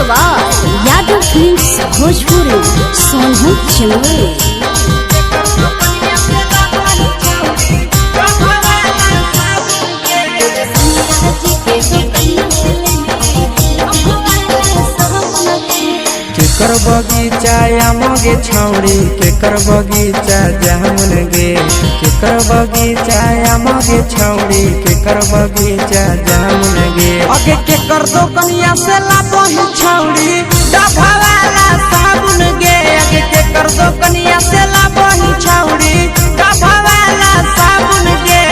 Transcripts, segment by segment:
by Yadav films Bhojpuri, Sonu Chimwe. केकर बगीचा आमगे छौड़ी, केकर बगीचा जामुन गे। केकर बगीचा आमगे छौड़ी, केकर बगीचा जामुन गे। अगे के कर दो कनिया से लाबही छौड़ी डभा वाला साबुन गे। अगे के कर दो कनिया से लाबही छौड़ी डभा वाला साबुन गे।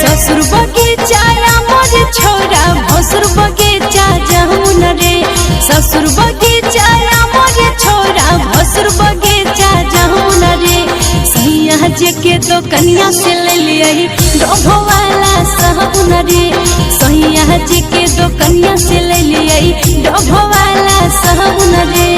ससुर बगीचा मोर छौरा, भसुर बगीचा जामुन रे। ससुर बगीचा मोर छौरा, भसुर बगीचा जामुन रे। सैया जे के तो कन्या से ले लियही डोभो वाला साबुन रे। सैया जे के तो कन्या से ले लियही डोभो वाला साबुन रे।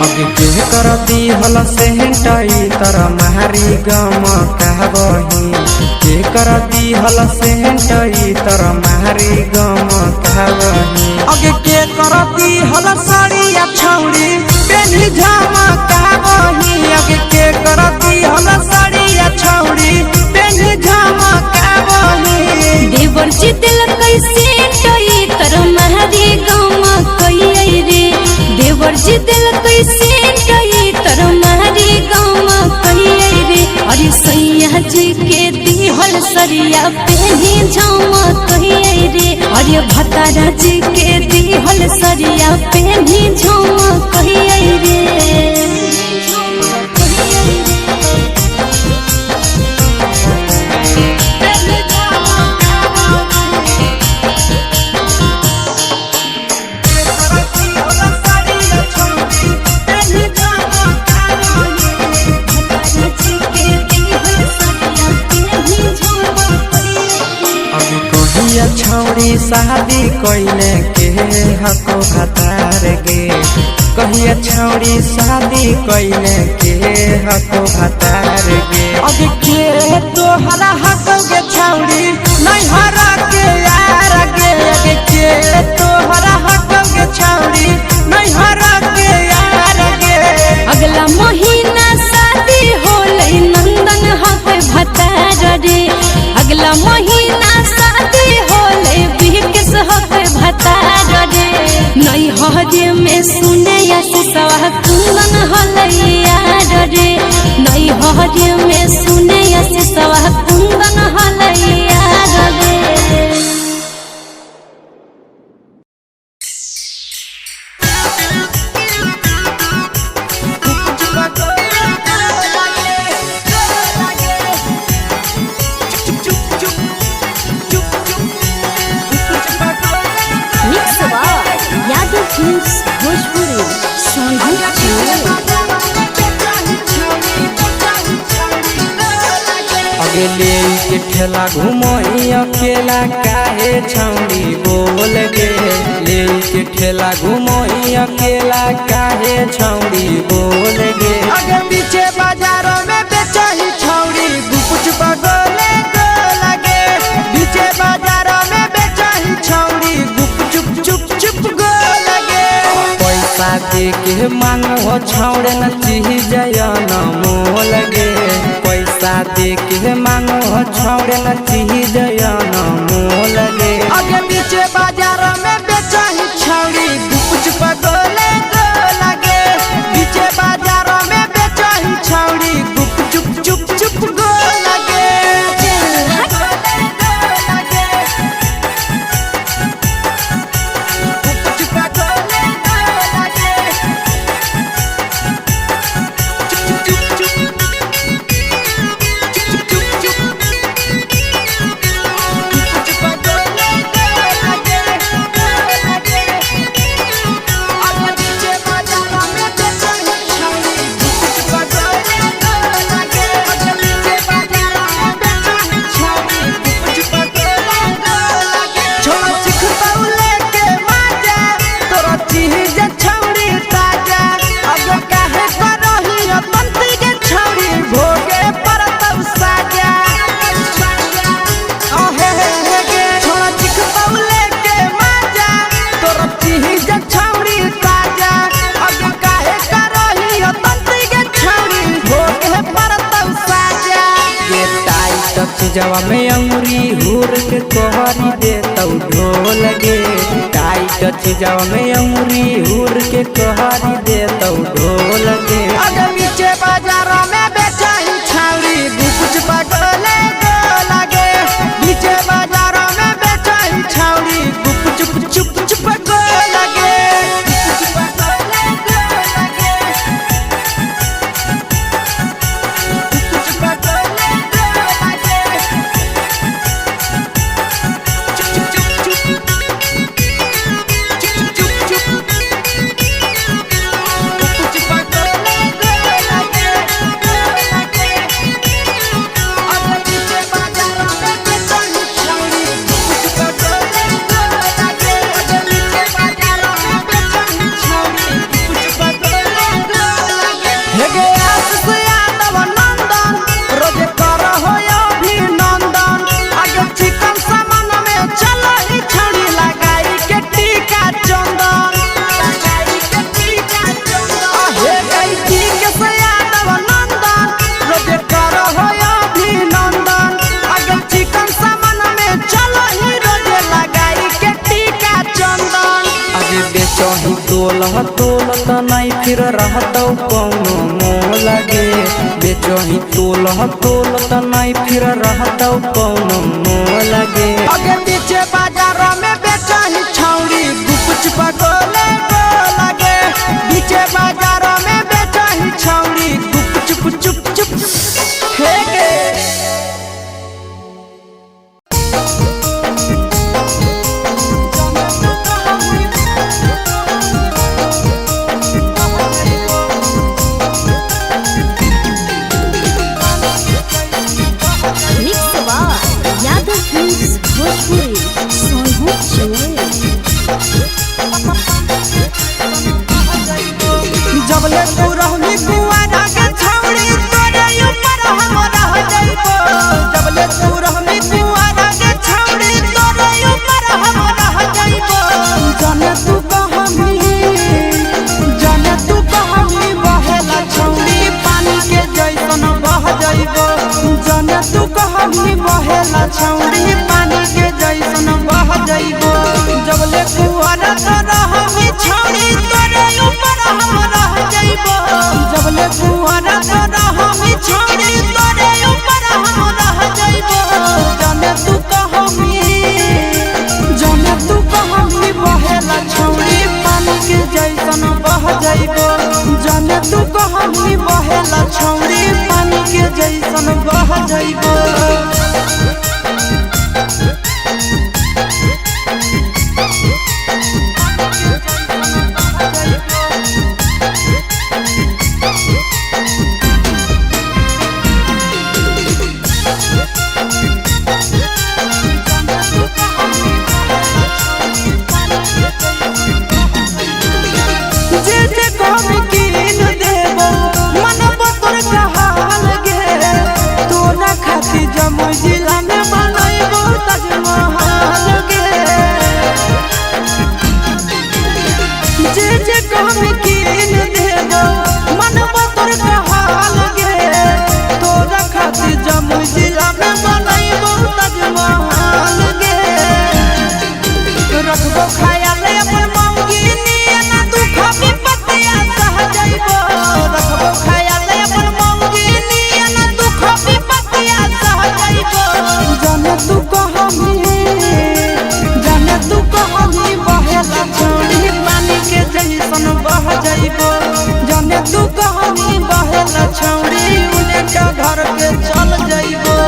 अगे के कर दी हल सेहटई तर मारी गम कहबही। के कर दी हल सेहटई तर मारी गम कहबही। अगे के करती हल साड़िया छौड़ी पेन्ही झमकाबही। अगे के करती हल साड़िया छौड़ी पेन्ही झमकाबही। देवर जी दिल कैसे टई तर मारी गम कई रे। देवर जी दिल कैसे टई तर मारी गम कई रे। अरे सैया जी के दिहल सरिया पेनी झम कई रे। अरे भतारा जी के दिहल सरिया पेनी झम कई रे। अभी कहिया छौड़ी शादी कइले के हको भातार गे। कहिया छौड़ी शादी कइले के हको भातार गे। अगे के तोहरा हक गे छौड़ी नैहरा के यार गे। अगे के तोहरा हक गे छौड़ी नैहरा के यार गे। अगला महीना शादी होलै नंदन हक भतार रे। अगला महीना शादी होलै बिकेश हक भतार रे। नैहर में सुने सवा कुंदन होलै यार रे। नैहर में सुने सवा कुंदन होलै यार रे। Mix by Yadav films Bhojpuri, Sonu Chimwe. अगे ले के ठेला घुमोई अकेला काहे छौड़ी बोल गे। ले के ठेला घुमोई अकेला काहे छौड़ी बोल गे। अगे पीछे बाजारों में बेचही छौड़ी गुपुच बगोले गो लगे। पीछे बाजारों में बेचही छौड़ी गुप चुप चुप चुप गो लगे। पैसा दे के मांगो छौड़े न चीज न मोल गे। पैसा दे के मांगो छौड़े न चीज न मोल गे। अगे पीछे बाजारों में बेचही छौड़ी गुपुच बगोले गो लगे। पीछे बाजारों में बेचही छौड़ी गुप चुप चुप चुप गो लगे। चीजवा में अंगुरी हुर के कोहरी दे तौ ढोल गे। टाइट चीजवा में अंगुरी हुर के कोहरी दे तौ ढोल गे। अगे बीचे बाजार में बेचाही छाउरी गुपचुप गोले लगे। बीचे बाजार में बेचाही छाउरी गुपचुप चुप चुप गो लगे। गुपचुप गोले लगे। गुपचुप गोले लगे। चुप चुप चुप चुप चुप चुप गुपचुप गोले लगे लगे। अगे बीचे बाजार में बेचाही छाउरी गुपचुप गोले लगे। अगे बीचे बाजार में बेचाही छाउरी गुपचुप गोले लगे। हे गे आशीष यादव नंदन रोज कर हो अभिनंदन। आगे चिकन सामान में चलो ही छड़ी लगाई के टीका चंदन। लगाई के टीका चंदन। हे गई ठीक से यादव नंदन रोज कर हो अभिनंदन। आगे चिकन सामान में चलो ही रोज लगाई के टीका चंदन। अरे बेचही तोल तोल त नहीं फिर रहतौ कौनो मोल गे। बेचही तोल तोल त नहीं फिर रहतौ कौनो मोल गे। अगे बीचे बाजार में बेचाही छौरी गुपचुप गोले लगे। बीचे बाजार में बेचाही छौरी गुपचुप चुप चुप हे गे। Mix by Yadav films Bhojpuri Sonu Channel. जबले तू रहली कुआरा के छौरी तोरे ऊपर हम रह जइबो। जबले तू रहली कुआरा के छौरी तोरे ऊपर हम रह जइबो। जाने तू कहमी, जाने तू कहमी बहेला छौरी पानी के जैसन बह जइबो। जाने तू कहमी बहेला छौरी पानी के जैसन बह जइबो। जबले कुआरा के रहमी छौरी तोरे ऊपर हम रह जइबो। जबले कुआरा के रहमी छौरी तोरे ऊपर हम रह जइबो। जाने तू कहमी, जाने तू कहमी बहेला छौरी पानी के जैसन बह जइबो। जाने तू कहमी बहेला छौरी पानी के जैसन बह जइबो। जे जे कहबी कीन देबो मनबो तोर कहाल गे। तोरा खातिर जमुई जिला में बनैबो ताजमहल गे। जे जे कहबी कीन देबो मनबो तोर कहाल गे। तोरा खातिर जमुई जिला में बनैबो ताजमहल गे। रखबो ख्याल अपन मौगी नियन दुख विपत्तिया सह जइबो। रखबो ख्याल अपन मौगी नियन दुख विपत्तिया सह जइबो। जाने तू कहमी, जाने तू कहमी बहेला छौरी पानी के जैसन बह जइबो। जाने तू कहमी बहेला छौरी उने के घर के चल जइबो।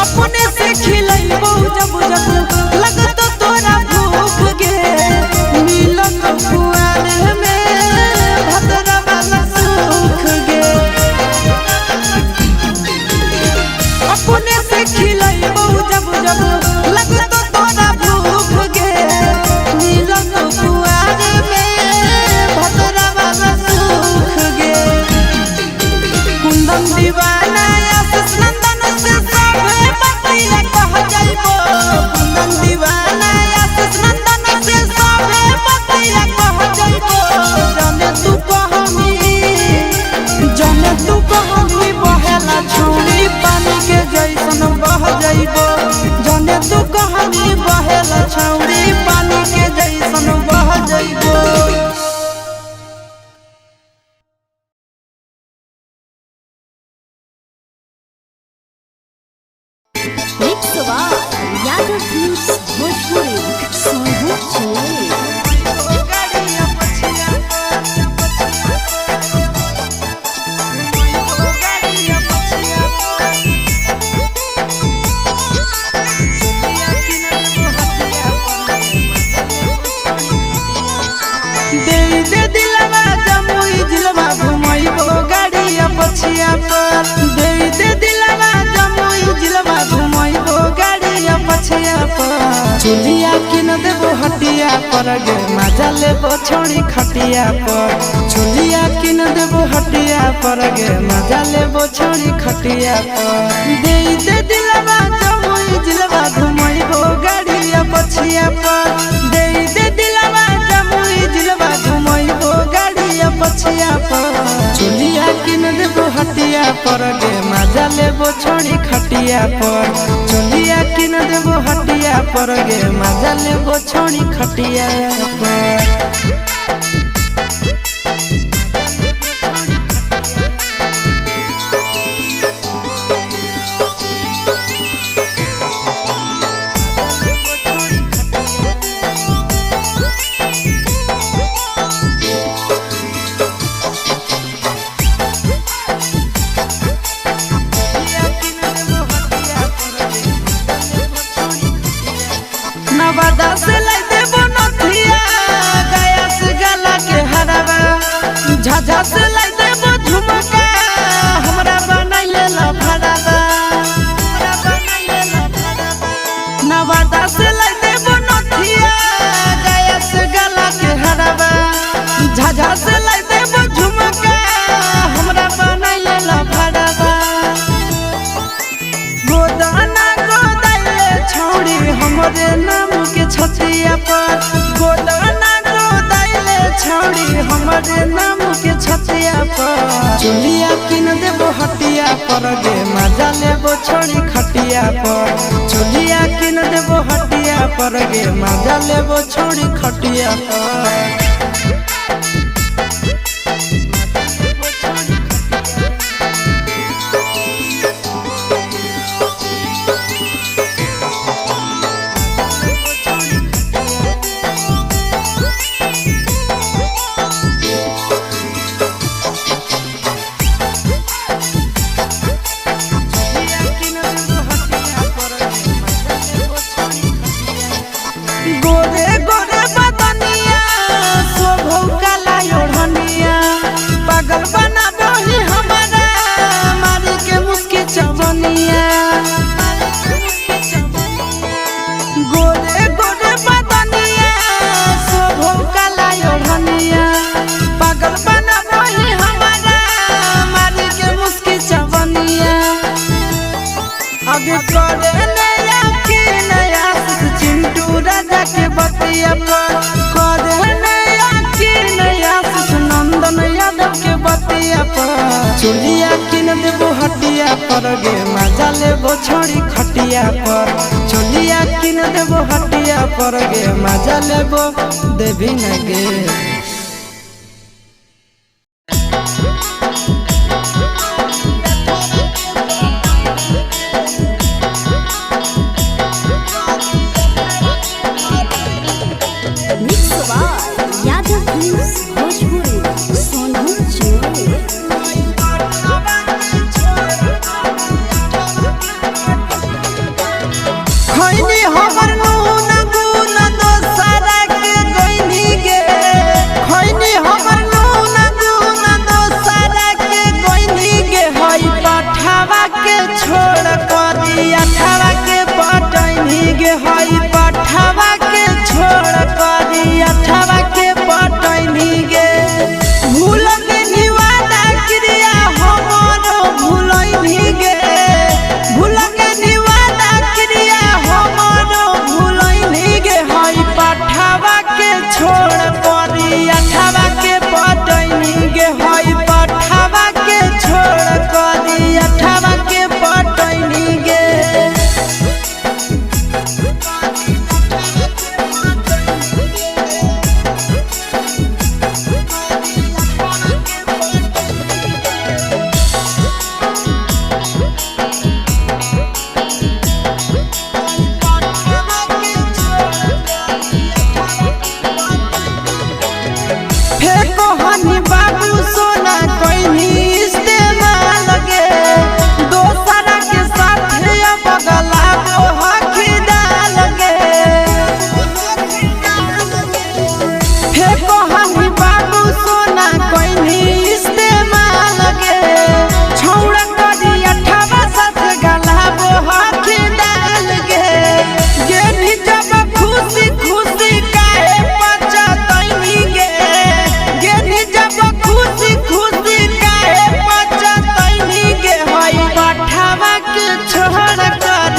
अपने से खिलैबो जब जब लगत तोरा भूख गे। मिलत कुआर में भद्रा वाला सुख गे। अपने से खिलैबो जब जब लगत तोरा भूख गे। मिलत कुआर में Mix by Yadav films Bhojpuri Sonu Chile. दे दे दिलवा जमुई जिलवा घुमैबो गाड़िया पछिया पर। दे दे दिलवा जमुई जिलवा घुमैबो गाड़िया पछिया पर। चुलिया किन देबो हटिया पर गे मजा लेबो छोड़ी खटिया पर। चुलिया किन देबो हटिया पर गे मजा लेबो छोड़ी खटिया पर। दे दे दिलवा जमुई जिलवा घुमैबो गाड़िया पछिया पर। दे दे दिलवा जमुई जिलवा घुमैबो गाड़िया पछिया पर। चुलिया किन देबो हटिया पर गे मजा लेबो छोड़ी खटिया पर। चुलिया किन देबो हटिया पर गे मजा लेबो छोड़ी खटिया पर। नवादा से लाई देबो नथिया, गया से गला के हरावा। झाझा से लाई देबो झुमका, हमरा बनाइले ला भरावा। नवादा से लाई देबो नथिया, गया से गला के हरावा। झाझा से लाई देबो झुमका, हमरा बनाइले ला भरावा। गोदाना गोदाइले छौड़ी हमरे नाम के छतिया पर। गोदाना गोदाइले छौड़ी हमरे नाम के छतिया पर। चुलिया किन देबो हटिया पर गे मजा लेबो छोड़ी खटिया पर। चुलिया किन देबो हटिया पर गे मजा लेबो छोड़ी खटिया पर। गोरे गोरे बदनिया शोभौ काला ओढ़निया, पागल बनाबही हमरा मारी के मुस्की चवनिया। गोरे गोरे बदनिया शोभौ काला ओढ़निया, पागल बनाबही हमरा मारी के मुस्की चवनिया। आगे करे नया के नया चिंटू राजा के बतिया पर। करे नया के नया नंदन यादव के बतिया पर। चुलिया किन देबो हटिया पर गे मजा लेबो छोड़ी खटिया पर। चुलिया किन देबो हटिया पर गे मजा लेबो देवी न गे। Mix by Yadav films Bhojpuri Sonu Chile. खैनी हमर नून गुन दोसरा के गइनी गे।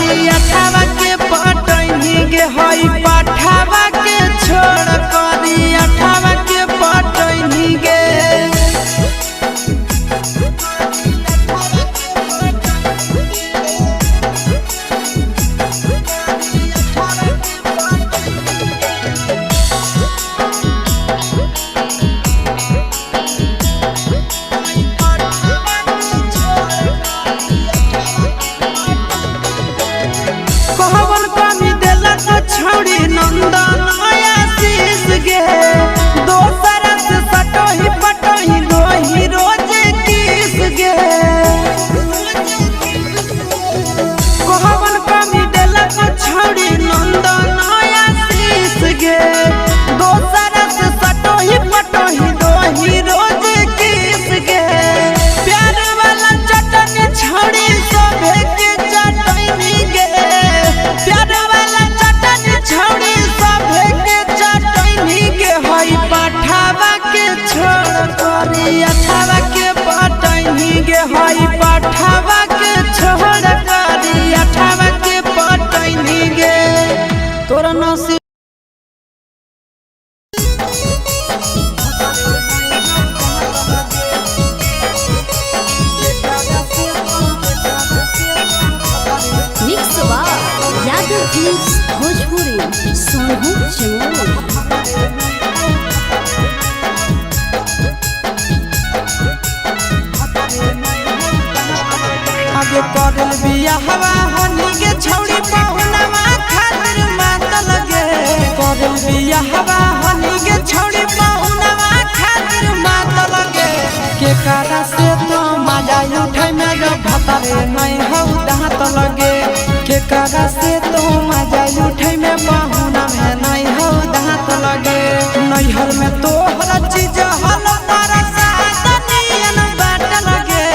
करी अठावा के पटैनी गे हई पठावा के छोड़ करी अठावा के पटैनी गे। कहवन कमी देलक छौड़ी नंदन आशीष गे, दोसर से सटोही पटोही दोही रोज किस गे। कहवन कमी देलक छौड़ी नंदन आशीष गे, दोसर से सटोही पटोही दोही रोज किस गे। प्यार वाला चटनी छौड़ी सभे के चटनी गे, प्यार वाला चटनी छौड़ी सभे के चटनी गे। हई पठावा के छोड़ करी अठावा के पटनी गे, हई पठावा के छोड़ करी अठावा के पटनी गे। तोरा नसीब मिक्स बा यादव फिल्म्स भोजपुरी सोनू चमोली। आगे करल बियाहवा हनी गे छौड़ी पहुनवा खातिर मात लगे। करल बियाहवा हनी गे छौड़ी पहुनवा खातिर मात लगे। के कारा से तो मजा उठै में जो भतरे नहीं हौ दांत लगे। के कारा से तो मजा उठै में पहुना में नहीं हौ दांत लगे। नैहर में तोहरा चीज हल तारा साथ नियन बाट लगे।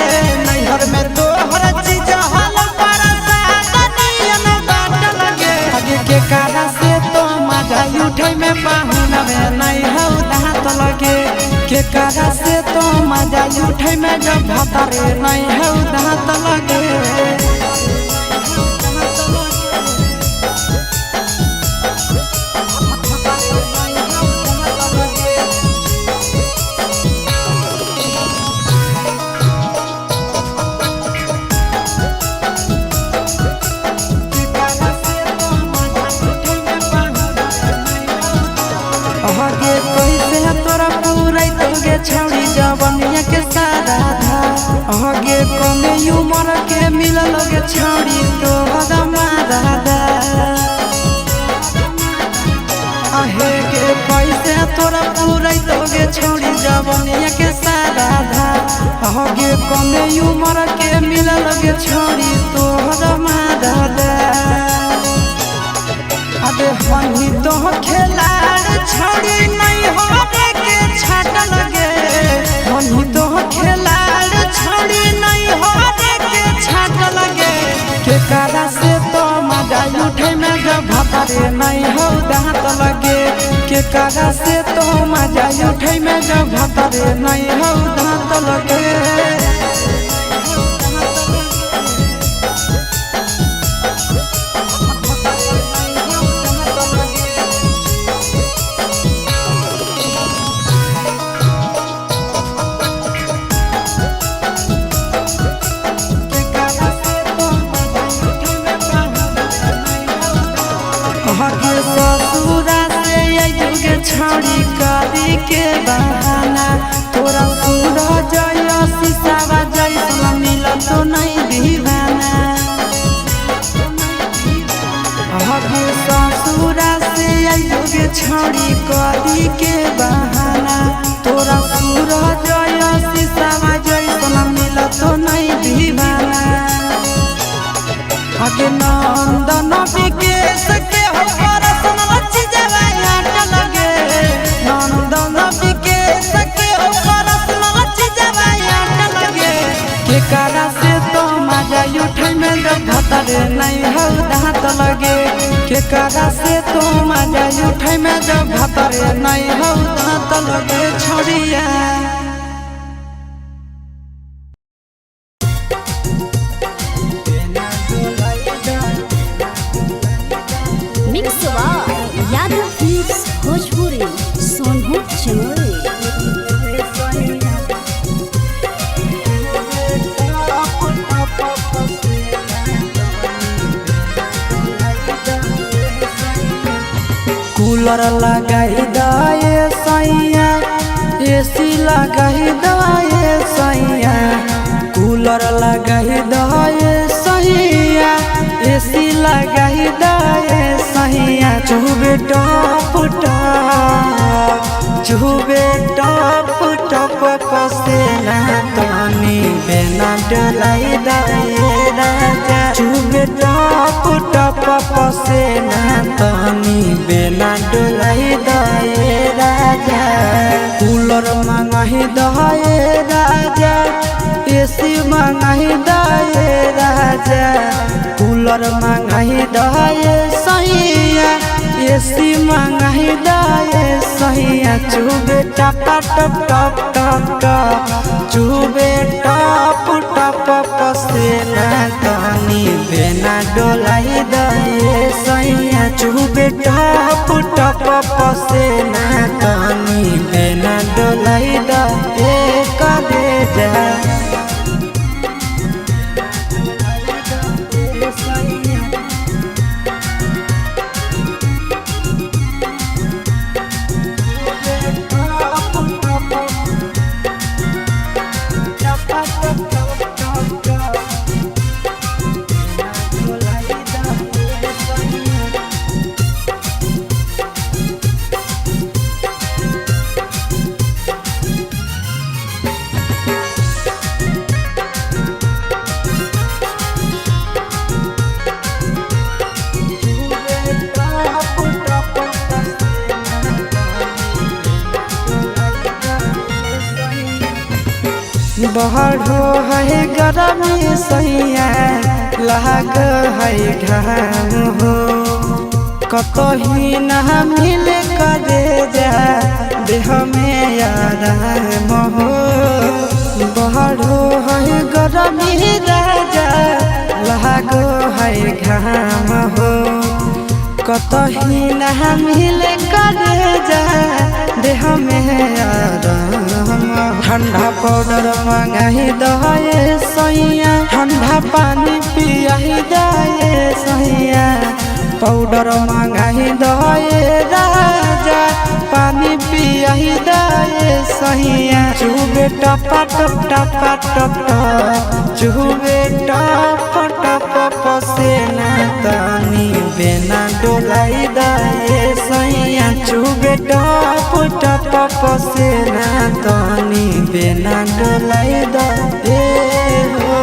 नैहर में तोहरा चीज हल तारा साथ नियन बाट लगे। आगे के कारा से तो मजा उठै में पहुना में नहीं हौ दांत लगे। के कारा से तो मजा उठै में जब भतरे नहीं हौ दांत लगे। आगे कैसे तोरा पूरा तोगे छौड़ी जवनिया के सारा धा। आगे कमे उमर के मिलल गे छौड़ी तोहरा मारा दा। आहे के कैसे तोरा पूरा तोगे छौड़ी जवनिया के सारा धा। आगे कमे उमर के मिलल गे छौड़ी तोहरा मारा दा। अबे हनी तो खेलाड़ छौड़ी नहीं होवे के छाट लगे। हनी तो खेलाड़ छौड़ी नहीं होवे के छाट लगे। के कारा से तो मजा उठै में जब भतरे नहीं हौ दांत लगे। के कारा से तो मजा उठै में जब भतरे नहीं हौ दांत लगे। हके ससुरा से अइजुगे छौड़ी करी के बहाना। तोरा सूरज शीशावा जैसन मिलत नहीं दीवाना। हके ससुरा से अइजुगे छौड़ी करी के बहाना। तोरा सूरज शीशावा जैसन मिलत नहीं दीवाना। आगे नंदन विकेश के हो परसन लच जवाया लगे। नंदन विकेश के हो परसन लच जवाया लगे। के कारा से तो मजा उठै में जब भतरे नहीं हौ दांत लगे। के कारा से तो मजा उठै में जब भतरे नहीं हौ दांत लगे छोड़िया। कूलर लगाई दए सैया, एसी लगाई दए सैया, कूलर लगाई दए सैया, एसी लगाई दए सैया। चुबे टप टप, चुबे टप टप पसेना तनी बेना डोलाई दए राजा। चुबे टप टप पसेना तनी बेना डोलाई दए राजा। कूलर मंगाही दए राजा, एसी मंगाही दए राजा, कूलर मंगाही दए सैया, एसी मंगाही दए सैया। चुबे टप टप टप टप टप, चुबे टप टप पसेना तनी बेना डोलाई दए सैया। चुबे टप टप पसेना तनी बेना डोलाई दए करे जा। बढ़ो है गरमी सैया, लाग है घाम हो, कतही ना मिल करे जा देह में आराम हो। बढ़ो है गरमी राजा, लाग है घाम हो, कतही ना मिल करे जा देह में आराम। ठंडा पाउडर मंगाही दए सैया, ठंडा पानी पियाही दए सैया, पाउडर मंगाही दए राजा, पानी पियाही दए सैया। चुबे टपा टप टपा टप टप, चुबे टप टप पसेना तनी बेना डोलाई दए सैया। चुबे टप टप पसेना तनी बेना डोलाई दए हो।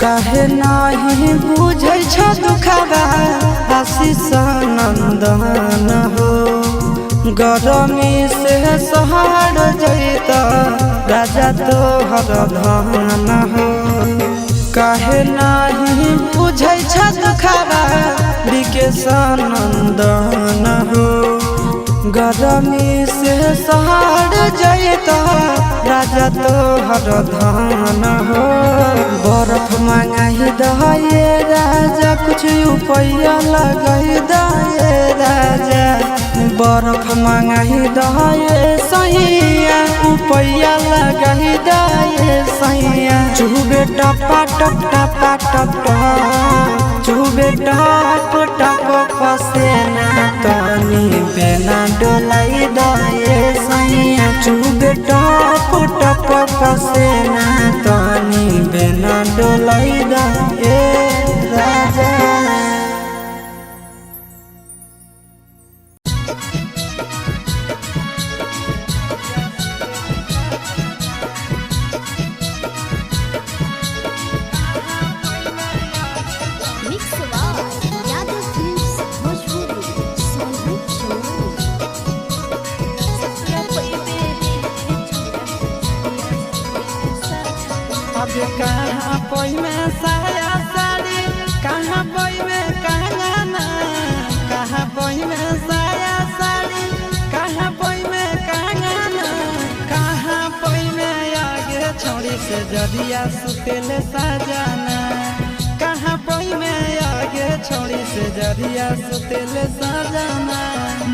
काहे नाही बुझै छ दुखबा आशीष नंदन हो, गरमी से सहर जैत राजा तोहर धन हो। काहे नाही बुझै छ दुखबा विकेश नंदन हो, गरमी से सहर जैत राजा तोहर धन हो। बर्फ मंगाही दए राजा, कुछ उपाय लगाई दए राजा, बर्फ मंगाही दए सैया, उपाय लगाई दए सैया। चुबे टपा टप टपा टप टप, चुबे टप टप पसेना तनी बेना डोलाई दए सैया। चुबे टप टप पसेना तनी बेना डोलाई दए राजा। Mix Yadav films Bhojpuri Sonu Sonu. जरिया सुतेले साजाना। कहाँ पई में आगे छोड़ी से जरिया सुतेले साजाना।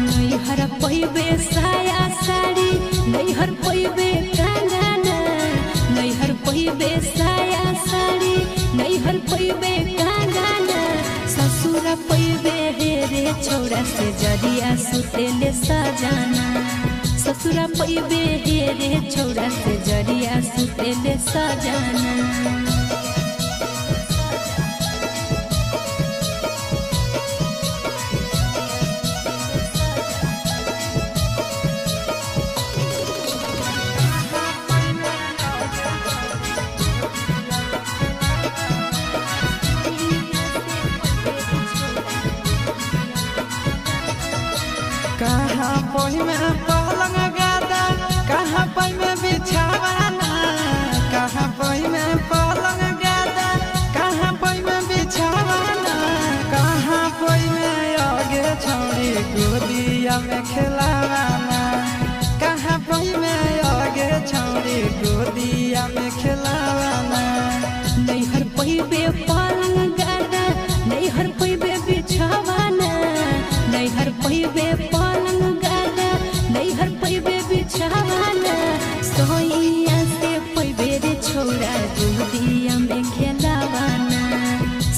नैहर पैबे साया साड़ी, नैहर पैबे कांगना, नैहर पैबे साया साड़ी, नैहर पैबे कांगना, ससुर पैबे हे रे छोड़ा से जरिया सुतेले साजाना। ससुर पैबे हे रे छोड़ा से जरिया सुतेले साजाना। कहाँ पई में पलंग गादा, कहाँ पई में बिछावाना, कहाँ पई में पलंग गादा, कहाँ पई में बिछावाना, कहाँ पई में आगे छोड़ी गोदिया में खेलावाना, कहाँ पई में आगे छोड़ी गोदिया में खेलावाना। नैहर पैबे पलंग गादा, नैहर पैबे बिछावाना, नैहर पैबे पलंग गादा, नैहर पैबे बिछावाना, सोइया से पैबे रे छोड़ा गोदिया में खेलावाना,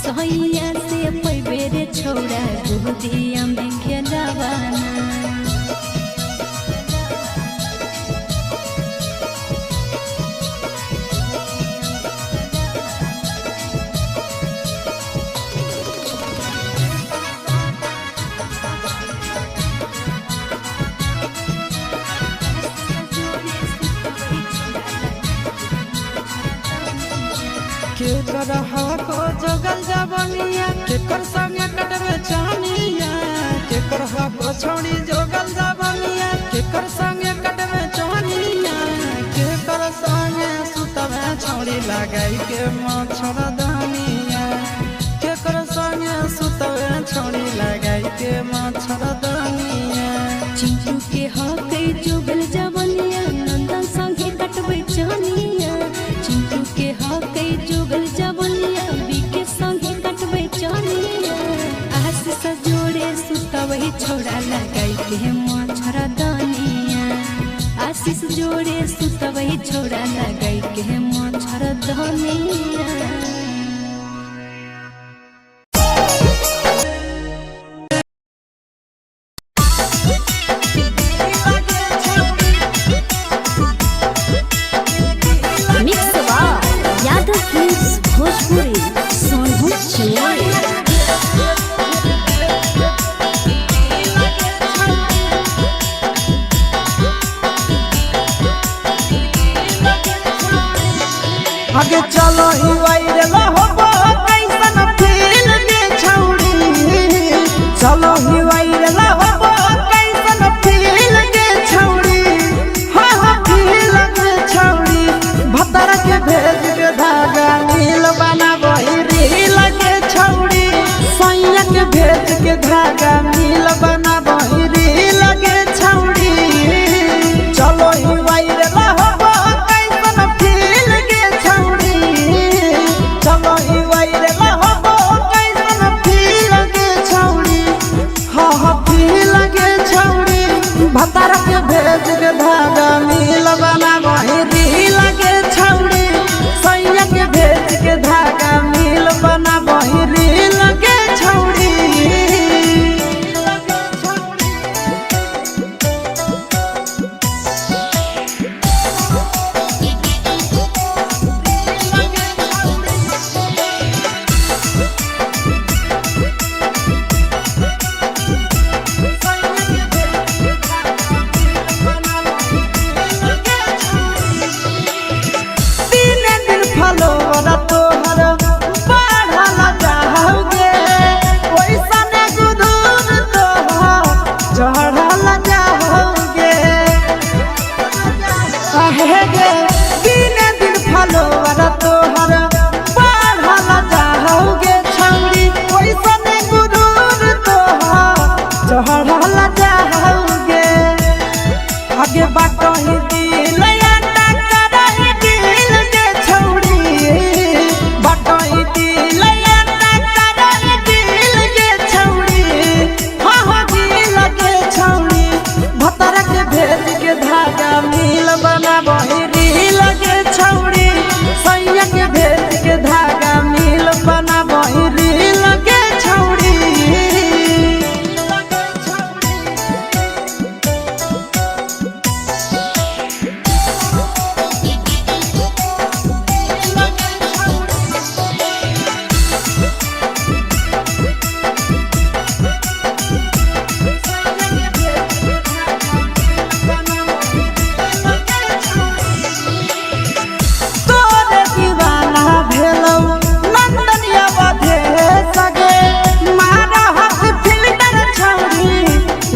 सोइया से पैबे रे छोड़ा गोदिया में खेलावाना। केकर हको जोगल जबनिया, केकर संगे कटबे चानिया, केकर हको छोड़ी जोगल जबनिया, केकर संगे कटबे चानिया, केकर संगे सुतबे छोड़ी लगाई के मच्छर दानिया, केकर संगे सुतबे छोड़ी लगाई के मच्छर दानिया। चिंटू के हकै जोगल जबनिया, नंदन संगे कटबे चानिया, चिंटू के हकै जोगल जबनिया, बीके संगे कटबे चानिया, आस सजोड़े सुतवही छोड़ा लगाई के मच्छर दानिया, आशीष जोड़े सुतवही छोड़ा लगाई के मच्छर दानिया। Mix Yadav films Bhojpuri Sonu Chennai. आगे चलो ही वायरल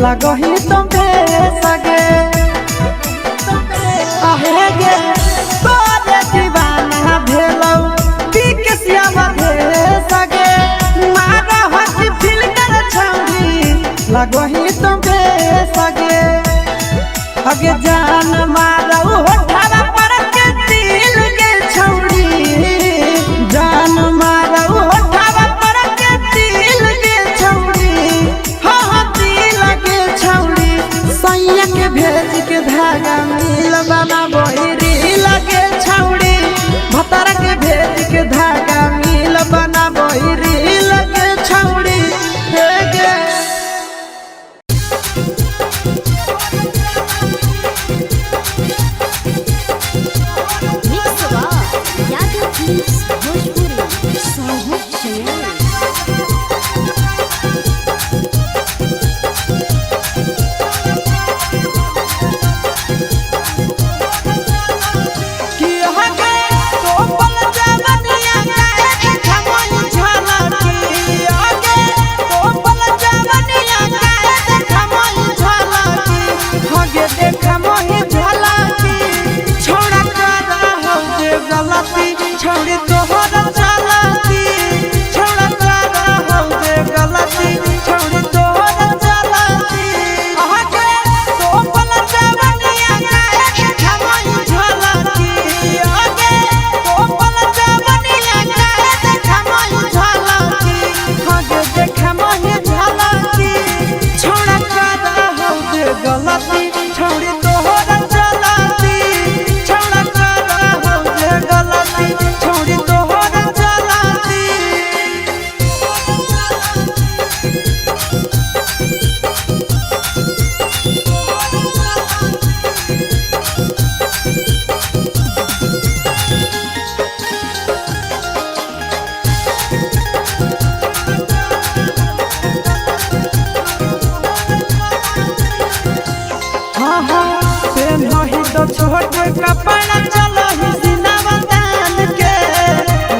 लगही तुम सगे आहे गे तोरे दीवाना भेलौ पीके श्यामा भे सगे मारा हकी फिल्टर छौरी लगही तुम सगे अगे जान मारौ होठावा पर के दिल गे छौरी जान मारौ होठावा पर के दिल गे छौरी हाँ हाँ दिल गे छौरी सैया के भेज के धागा मिल बाबा बहिरी लगे छौरी भतारा के भेज के धागा मिल बना बहिरी लगे छौरी हे गे। Mix by Yadav films Bhojpuri Sonbhadra Chamoli. कि हगे तो पल जवनिया काहे खमोई झलकी हगे तो पल जवनिया काहे खमोई झलकी हगे देख मोही झलकी छोड़ा कर हो जे गलती छोड़ी तोहर चलती छोड़ा कर हो जे गलती छोड़ी तोहर चलती हगे तो पल जवनिया काहे खमोई झलकी हगे तो पल जवनिया काहे खमोई झलकी हगे देख मोही झलकी छोड़ा कर हो जे गलती छोड़ी तोहर चलती छोड़ा कर हो जे गलती छोड़ी तोहर चलती। हाँ हाँ पेन्हही तो छोट कपड़ा चलो ही सिनावा दान के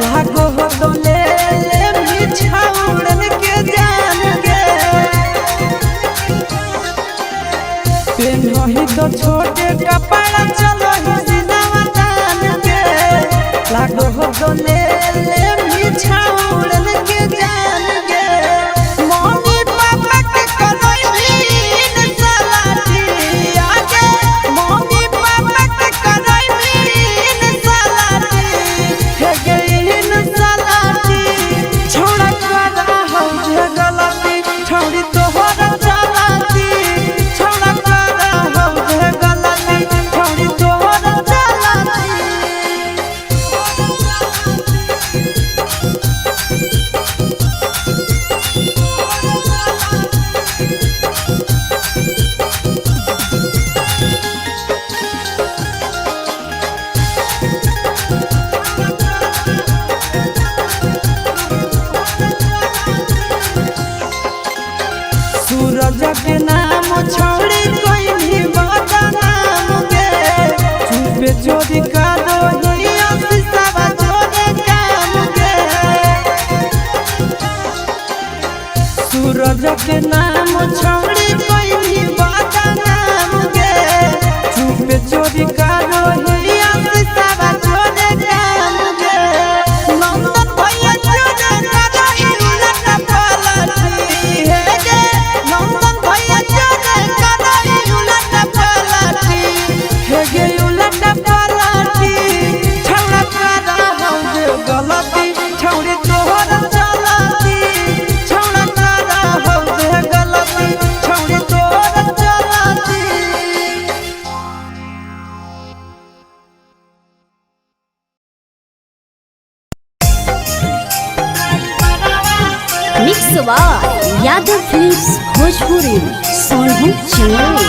लागो हो तो ले ले भी छाउड़न के जान के पेन्हही तो छोट कपड़ा चलो ही सिनावा दान के लागो हो तो ले ले भी छाउड़न के जान के मम्मी पापा के करैली सलाटी आगे मम्मी पापा के करैली सलाटी हे गईन सलाटी छोड़ा कर हो जे गलती छोड़ी तोहर चलती छोड़ा कर हो जे गलती छोड़ी तोहर चलती। सूरज के नाम छोड़ी कोई भी बदनाम गे चुपे चोरी करो ही शीशा चोरे काम गे सूरज के नाम छोड़ी कोई भी बदनाम गे चुपे चोरी करो ही शीशा चोरे काम गे नंदन भैया चोरे करो ही उलट पलटी हे गे नंदन भैया चोरे करो ही उलट पलटी हे गे उलट पलटी छौड़ा कर हो जे गलती छौड़ी तोहर चलती छौड़ा कर हो जे गलती छौड़ी तोहर चलती। Mix by Yadav films Bhojpuri Sonbhadra Chamoli.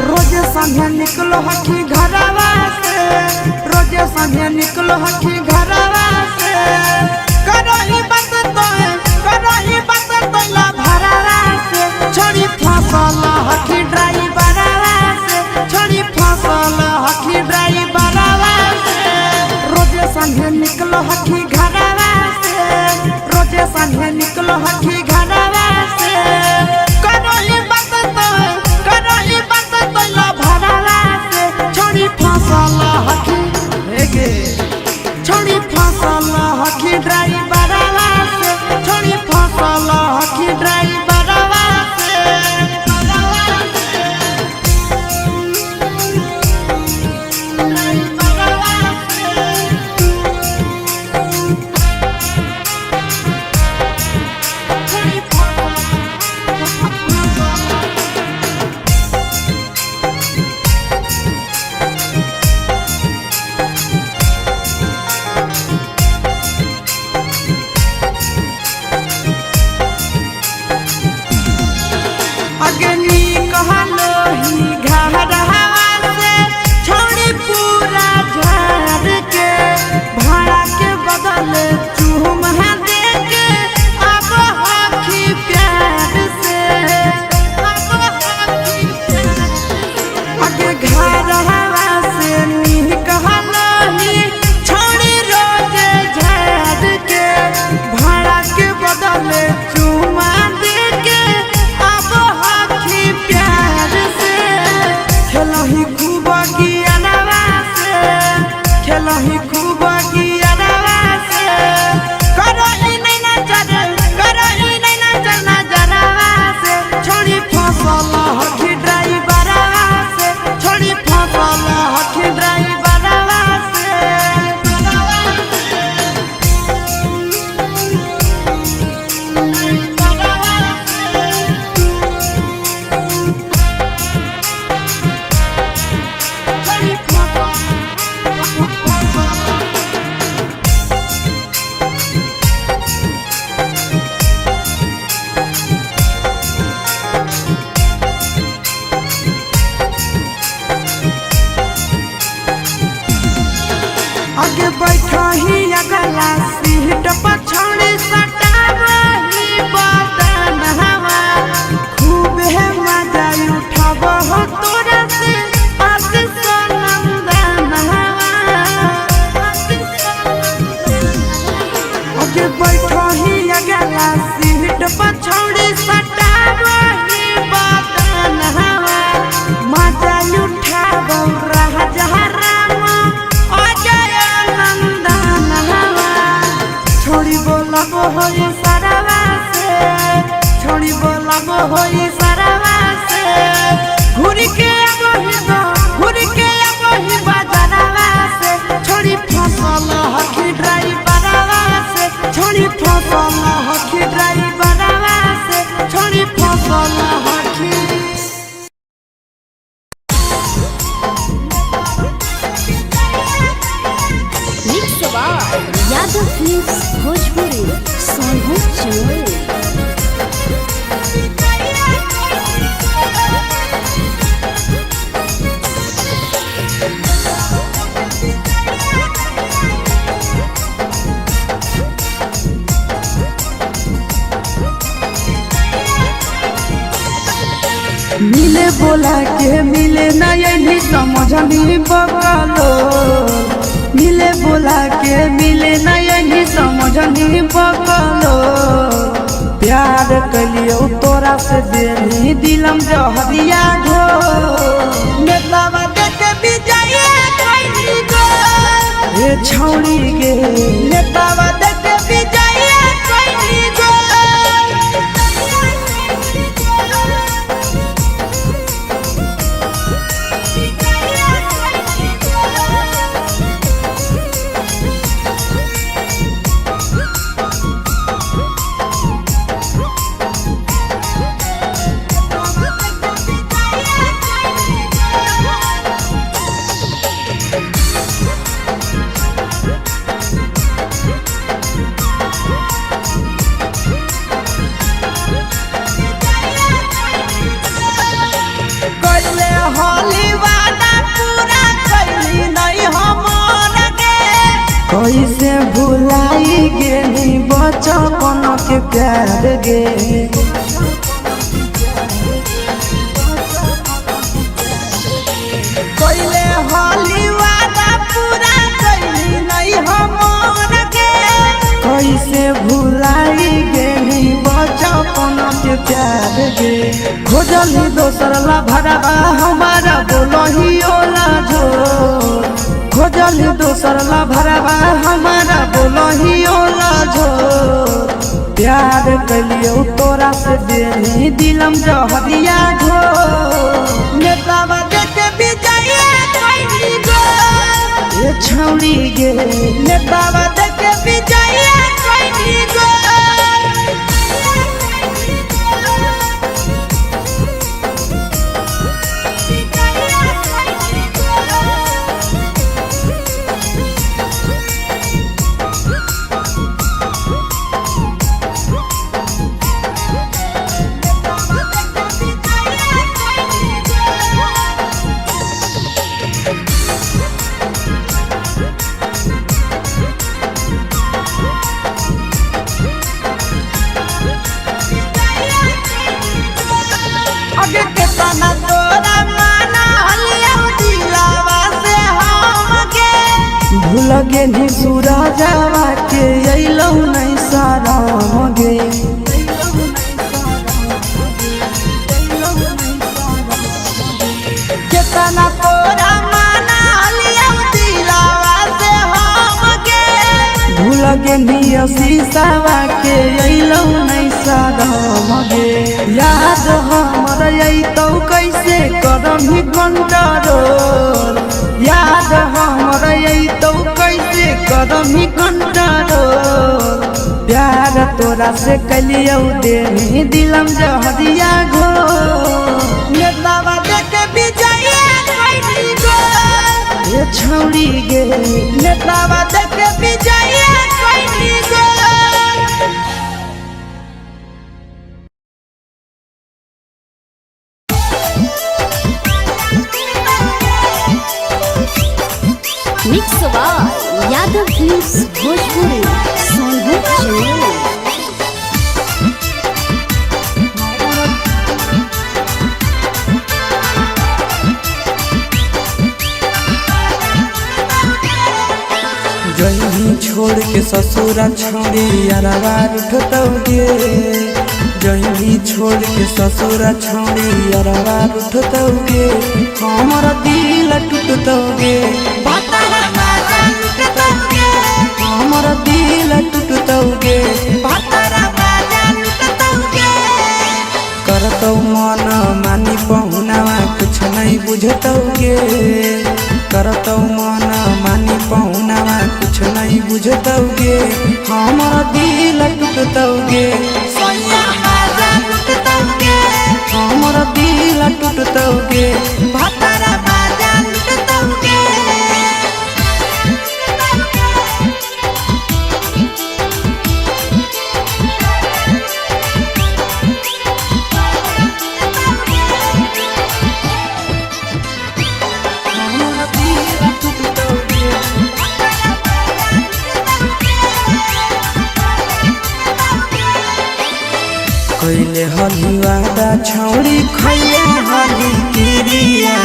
रोज संझे निकलो हखी घरवा से रोज संझे निकलो हखी घरवा से करो ही बात तो करो ही बात तो ला भरवा से छोड़ी फसल हखी ड्राइवरवा से। संगे निकलो हखी घरवा से। करही बात तो करही बात तो ला भरवा से छोड़ी फसल हखी हेगे छोड़ी फसल हखी ड्राइवरवा से छोड़ी फसल हखी ड्राइवरवा से। अग्नि कहलो ही घरवा से छोड़ी पूरा झाड़ के भाड़ा के बदले चूम दे के अब हखी प्यार से अब हखी प्यार से। अगे घरवा से नी कहलो ही छोड़ी रोजे झाड़ के भाड़ा के बदले चूमा दे के अब हखी प्यार से। खेलही खूब गियनवा से खेलही खूब गियनवा से। करही नहीं नजर करही नहीं नजर नजरवा से छोड़ी फसल हखी ड्राइवरवा से छोड़ी फसल हखी ड्राइवरवा से। आगे बैठा ही अगला सीट पर छोड़ी सटावही बदन हवा खूब है मजा उठाब हो तोरा से आशीष नंदन हवा। आगे बैठा ही अगला सीट पर छोड़ी सटावही बदन हवा मजा उठाब राजा राम अजय नंदन हवा। छोड़ी बोलब होई सरवा से छोड़ी बोलब होई सरवा से घूर के अबही दो घूर के अबही बाजारवा से छोड़ी फसल हखी ड्राइवरवा से छोड़ी फसल हखी ड्राइवरवा से छोड़ी फसल हखी। Mix by Yadav films Bhojpuri Sonu Chamoli. मिले बोला के मिले नयनी समझनी बकलो मिले बोला के मिले नयनी समझनी बकलो प्यार कलियो तोरा से देनी दिलम जहरिया घो नेतावा देख विजय कैली गो हे छौड़ी गे नेतावा देख विजय कैली गो। कैले होली वादा पूरा कैली नहीं हमर गे कैसे भुलाई गेली बचपन के प्यार गे कैले होली वादा पूरा कैली नहीं हमर गे कैसे भुलाई प्यार गे। खोजली दोसर ला भरवा हमारा बोलही ओला झो। खोजली दोसर ला भरवा हमारा बोलही ओला झो। प्यार कलियो तोरा से देनी दिलम जहरिया घो। नेतावा देख विजय कैनी गो। ए छौड़ी गे। नेतावा देख विजय कैनी गो। अगे केतना तोरा माना हलिया दिलावा से हम के। भूल गे नी सूरजवा के अइलौ नहीं साराम गे। केतना तोरा माना हलिया दिलावा से हम के। भूल गे नी शीशावा के अइलौ नहीं साराम गे। याद हमर अइतौ कैसे करम ही कंट्रोल। याद हमर अइतौ कैसे करम ही कंट्रोल। प्यार तोरा से कलियौ देनी दिलम जहरिया घो। नेतावा देख विजय कैनी गो। ए छौड़ी गे। नेतावा देख विजय कैनी गो। Mix by Yadav films Bhojpuri Sonu Chamoli. जही छोड़ के ससुरा छोड़ी अरवा उठतौ गे। जही छोड़ के ससुरा छोड़ी अरवा उठतौ गे। हमर दिल टूटतौ गे। हमर दिल टूटतौ गे। करतौ मन मानी पहुनावा कुछ नहीं बुझतौ गे। करतौ मन मानी पहुनावा कुछ नहीं बुझतौ गे। हमर दिल टूटतौ गे। हमर दिल टूटतौ गे। हमर दिल टूटतौ गे। कैले हली वादा छौड़ी खैले हली किरिया।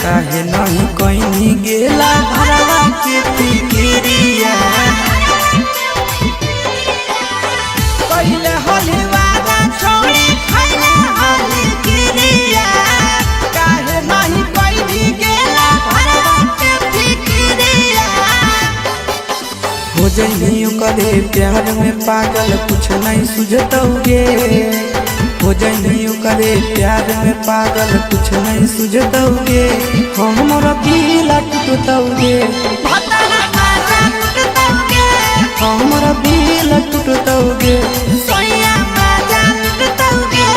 काहे नहीं कैनी गेला घरवा के फिकिरिया। पहिले होली वादा छोड़ी खैले होली किरिया। काहे नहीं कैनी गेला घरवा के फिकिरिया। हो जइनी ओकरे प्यार में पागल कुछ नहीं सुझतौ गे। हो जइनी ओकरे प्यार में पागल कुछ नहीं सुझतौ गे। हमर दिल टूटतौ गे। हमर दिल टूटतौ गे। सोया माजा लुटतौ गे।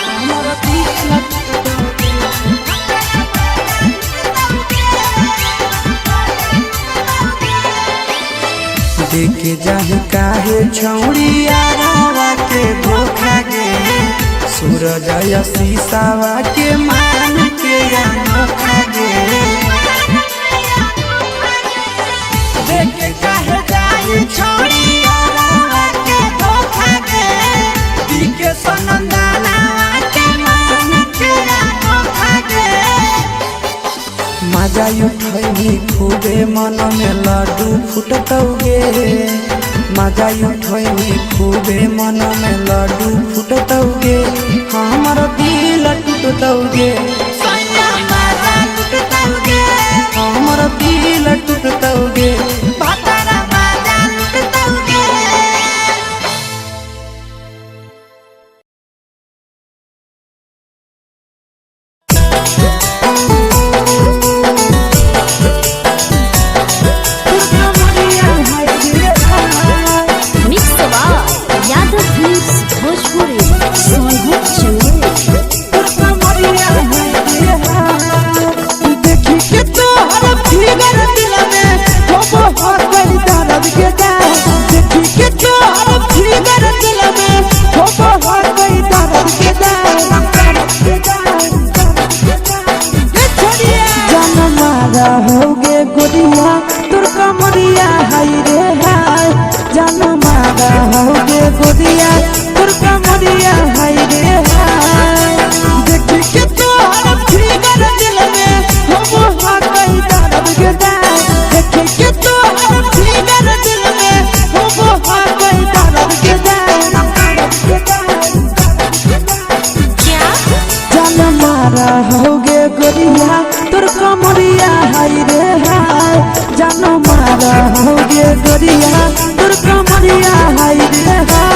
हमर दिल टूटतौ गे। देखे जाहे काहे छौड़ी आरावा के धोखा गे। सूरज शीशावा के मान के अनोखा गे। देखे काहे जाई छोड़ी आरावा के धोखा गे। दिखे सनंदना के मान मजा उठैनी खूबे मन में लड्डू फुटतौगे। मजा उठैनी खूबे मन में लड्डू फुटतौगे। हमर दिल टूटतौगे, हमर दिल टूटतौगे। Mix by Yadav films Bhojpuri Sonbhadra Chamoli. देखी के तोहर फिगर दिल में हो हो गई दर्द के दाग। देखी के तोहर फिगर दिल में हो हो गई दर्द के दाग। जान मारा होगे गोरिया तोर कमरिया हाय रे हाय। जान मारा होगे गोरिया तोर कमरिया हाय रे हाय। देखी के तोहर फिगर दिल में हो हो गई दर्द के दाग। देखी के तोहर फिगर दिल में हो हो गई दर्द के दाग। जान मारा होगे गोरिया तोर कमरिया हाय रे हाय। जान मारा होगे गोरिया तोर कमरिया हाय रे हाय।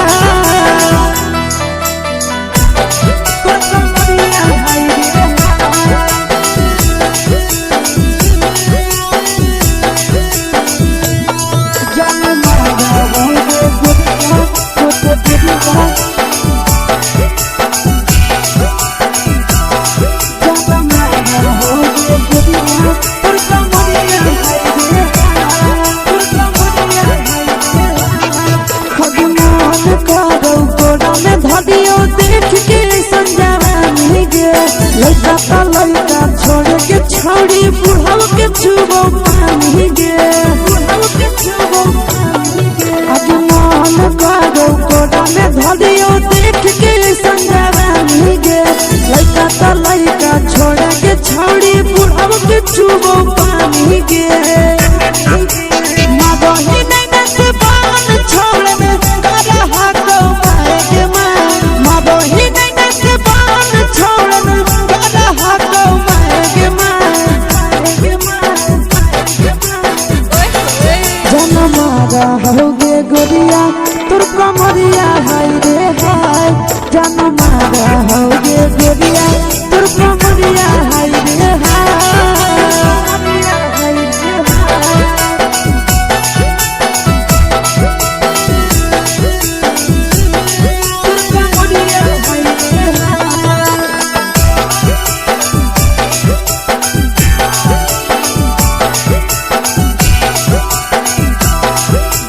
तोर कमरिया हाय रे हाय। जान मारा होगे गोरिया तोर कमरिया। छोड़ी बुढ़ाव के छुबो पानी गे, बुढ़ाव के छुबो पानी गे। आज मन करो कोड़ा में धरियो देख के संजवानी गे। लइका त लइका छोड़ के छोड़ी बुढ़ाव के छुबो पानी गे। मादही नैना से बान छोड़ में करा हाको माए के मां। मादही नैना से बान छोड़ में करा हाको माए के मां। जान मारा होगे गोरिया तोर कमरिया हाय रे हाय। जान मारा होगे गोरिया तोर कमरिया हाय रे हाय। तोर कमरिया हाय रे हाय।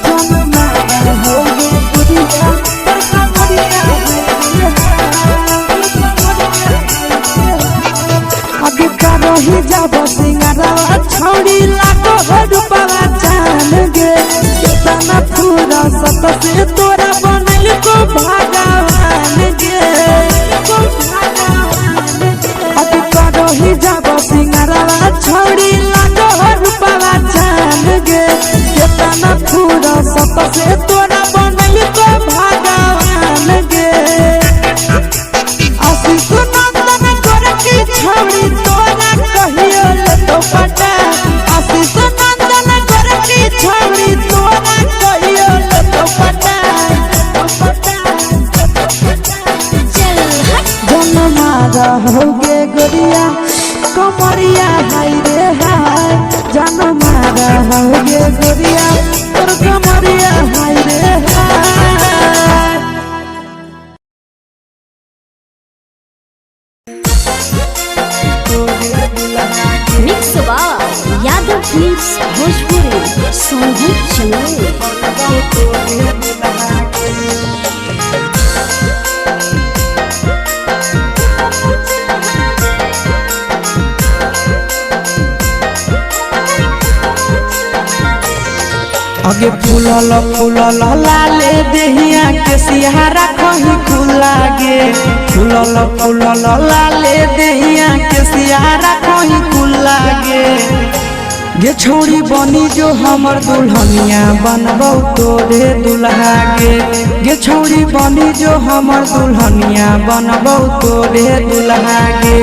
जान मारा होगे गोरिया तोर कमरिया हाय रे हाय। अभी करही जाब सिंगारा छौड़ी लागो हो रूपवा चान गे। केतना पूरा सत से तोरा बनल को भगवान गे। अभी करही जाब सिंगारा छौड़ी लागो हो रूपवा चान गे। केतना पूरा सत से तोरा बनल को भगवान गे। आशीष नंदन गोरकी छौड़ी तोरा कहियो लेतो पटा। आशीष नंदन गोरकी छौड़ी तोरा कहियो लेतो पटा। चल हट। जान मारा होगे गोरिया कमरिया हाय रे हाय। जान मारा होगे गोरिया तोर कमरिया हाय रे हाय। Mix by Yadav films Bhojpuri Sonbhadra Chamoli. अगे फूलल फूलल लाले देहिया के सिहारा कहीं खुला गे। फूलल फूलल लाले देहिया के सिहारा कहीं खुला गुला गे। गे छौड़ी बनी जो हमर दुल्हनिया बनबौ तोरे दुल्हा गे। गे छौड़ी बनी जो हमर दुल्हनिया बनबौ तोरे दुल्हा गे।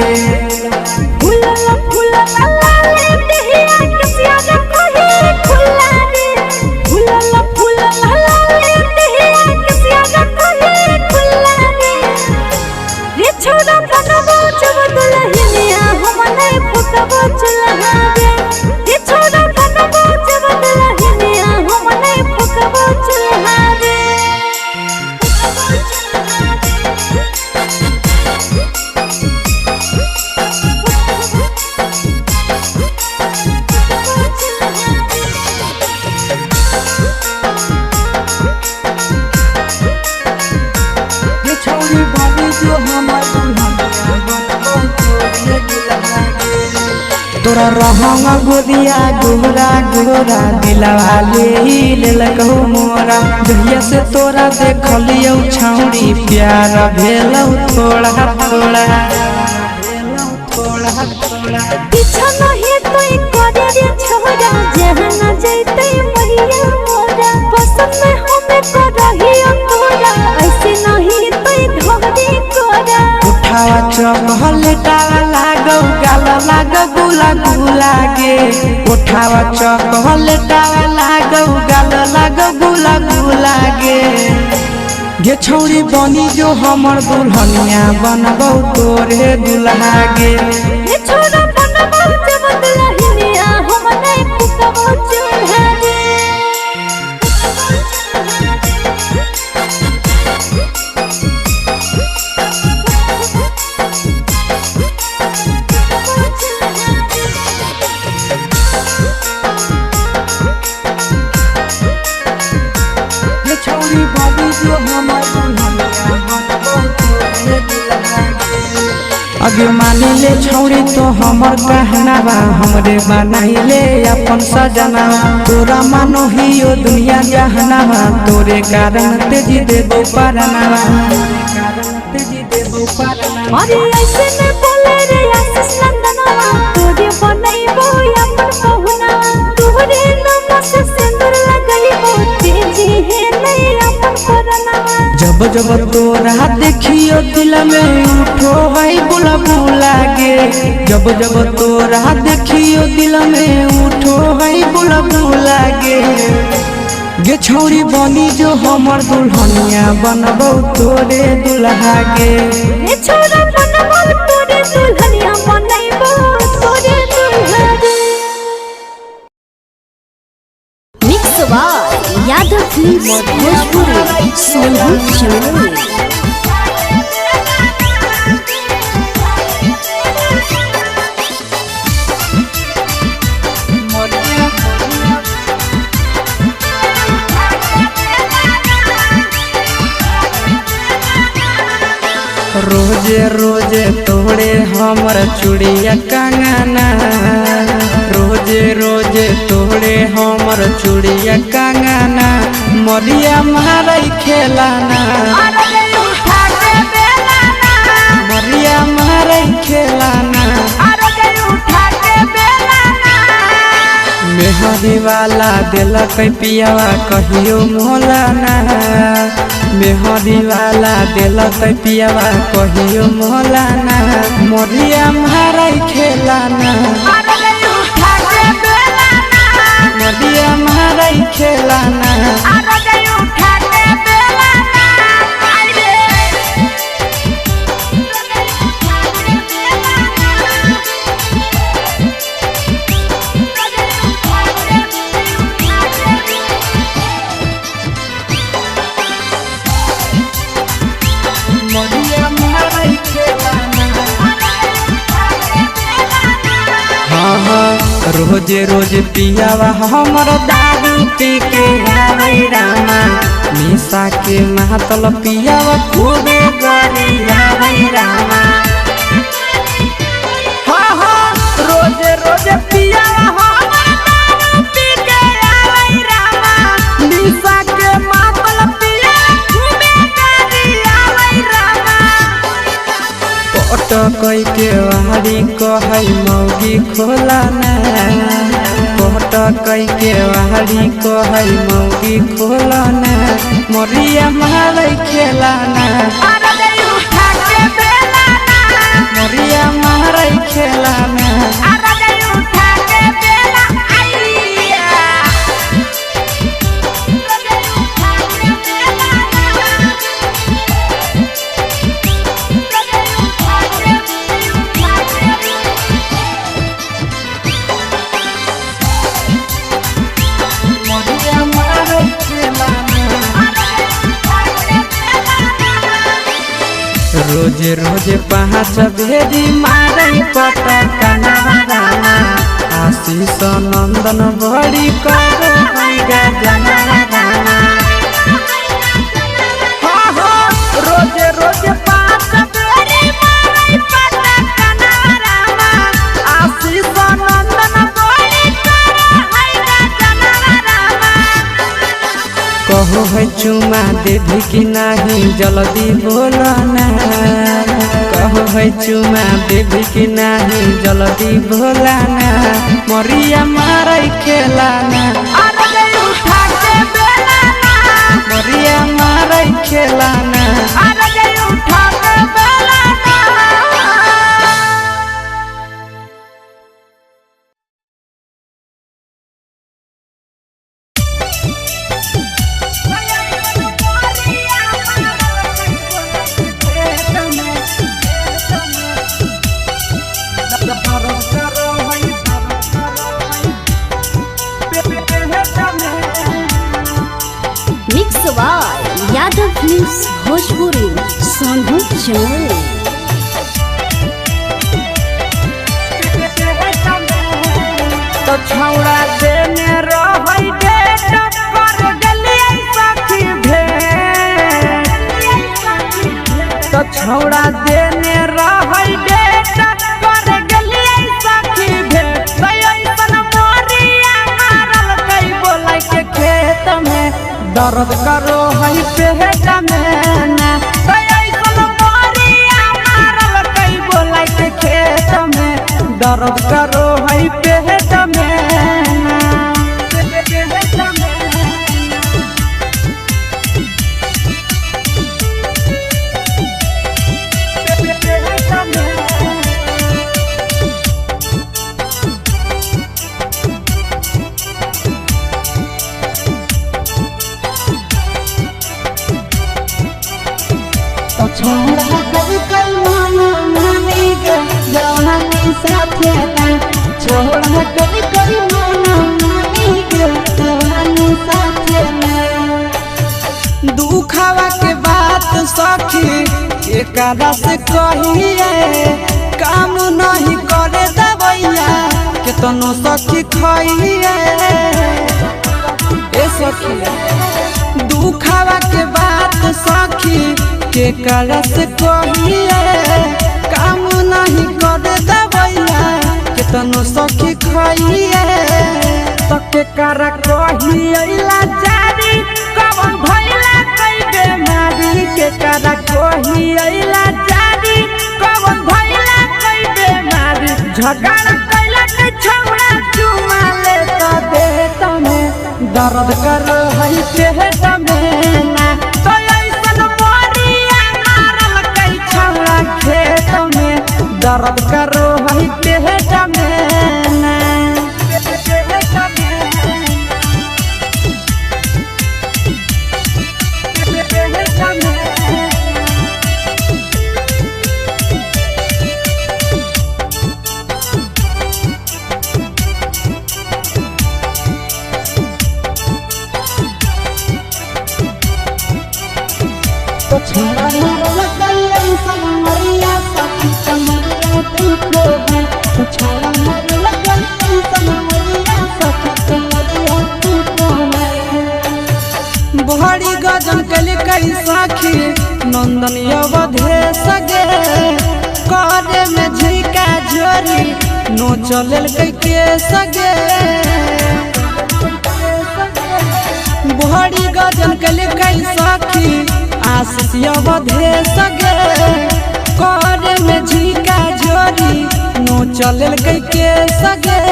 तोरा रहंग गोदिया गोरा गोरा दिलवा ले लेलकौ मोरा। जहिया से तोरा देखलियौ छौड़ी प्यार भेलौ थोड़ा थोड़ा। पीछा नहीं तो करे रे छोरा जहाँ न जैतै मैया मोरा। पसंद में हमें करहियो तोरा ऐसे नहीं तो धोरी कोरा। उठावा चॉकलेटावा लागौ गाल लागौ गुला गुला गे। उठावा चॉकलेटावा लागौ गाल लागौ गुला गुला गे। गे छौड़ी बनी जो हमर दुल्हनिया बनबौ तोरे दुल्हा गे। गे छौड़ा बनबौ जब दुल्हनिया हम नै फुकबौ चूल्हा गे। अगे मानी ले छौड़ी तो हमर कहनावा हमरे बनाइले अपन सजना। तोरा मानो हियो दुनिया जहनावा तोरे कारण तेजी देबो परनावा। अरे ऐसे में बोले रे आशीष नंदनवा तोरे बनैबो अपन पहुना। तोरे नाम से सिंदूर लगैबो तेजी है नहीं अपन परनावा। जब जब तोरा देखियो दिल में उठो है बुला बुला गे। जब जब तोरा देखियो दिल में उठो है बुला बुला गे। गे छौड़ी बनी जो हमर दुल्हनिया बनबौ तोरे दुल्हा गे। गे छौड़ा बनबौ तोरे दुल्हनिया बनैबौ तोरे दुल्हा गे। Mix by Yadav films Bhojpuri Sonu Chamoli. रोजे रोजे तोड़े हमर चूड़िया कंगना। रोजे रोजे तोड़े हमर चूड़िया कंगना मरिया मारै खेलाना। मरिया मारै खेलाना। मेहरी वाला दिलक पियावा कहियो मोलाना। मेहरी वाला दिलक पियावा कहियो मोलाना। मरिया मारै खेलाना। मरिया मारै खेलाना। रोजे रोज पियावा हमर दारू पी के आवे रामा। निशा के मातल पियावा खूबे गरी आवे रामा। हाँ हाँ रोजे रोजे पियावा हमर दारू पी के आवे रामा। निशा के मातल पियावा खूबे गरी आवे रामा। पटकै के वारी कहै मौगी मौगी खोला ना। पट कई के वाड़ी कहै मौगी खोला ना, मरिया मारै खेला ना। मरिया मारै खेला ना। रोज रोज 5 भेरी मारै पटकना, आशीष नंदन बड़ी करो जना। रोज रोज 5 भेरी मारै पटकना, आशीष नंदन बड़ी करो जना। कहो है चुमा देवी कि नाही जल्दी बोलो ना। कहो है चुमा देवी कि नाही जल्दी बोला ना, मरिया मारै खेला ना। मरिया मारै खेला ना। Mix by Yadav films Bhojpuri Sonu Jamui. तो छौड़ा देने रहै डेट पर गेलियै सखी भेंट। तो छौड़ा देने रहै डेट पर गेलियै सखी भेंट। ऐसन मोरिया मारल कै बोलै के खेत में दर्द करो है पेट में ना। ऐसन मोरिया मारल कै बोलै के खेत में दर्द करो है पेट में ना। तो छोड़ा कल कल माना मानी के जवानी साथे ना। छोड़ा कल कल माना मानी के जवानी साथे ना। दुखावा के बात सखी एकरा से कहिए, काम नहीं करे दवैया केतनो सखी खइए। ए सखी दुखावा के बात सखी केकरा से कहिए, काम नहीं करे दवैया केतनो सखी खइए। तो केकरा कहिए लाचारी कवन भइला कई बेमारी। केकरा कहिए लाचारी कवन भइला कई बेमारी। झगड़ा कैला के छौड़ा चुमा ले त देत में दर्द करो है पेट में ना। तो ऐसन मोरिया मारल कै छौड़ा खेत में दर्द करो है पेट में ना। तो छोड़ा मारल कल ऐसन मरिया सखी कमरिया तू को है। तो छोड़ा मारल कल ऐसन मरिया सखी कमरिया तू को है। बड़ी गजन कल कई सखी नंदन अवधे सगे, करे में झिका झोरी नो चलल कई के सगे। बड़ी गजन कल कई सखी आशीष अवधे सगे, करे में झिका झोरी नोचल के सगे।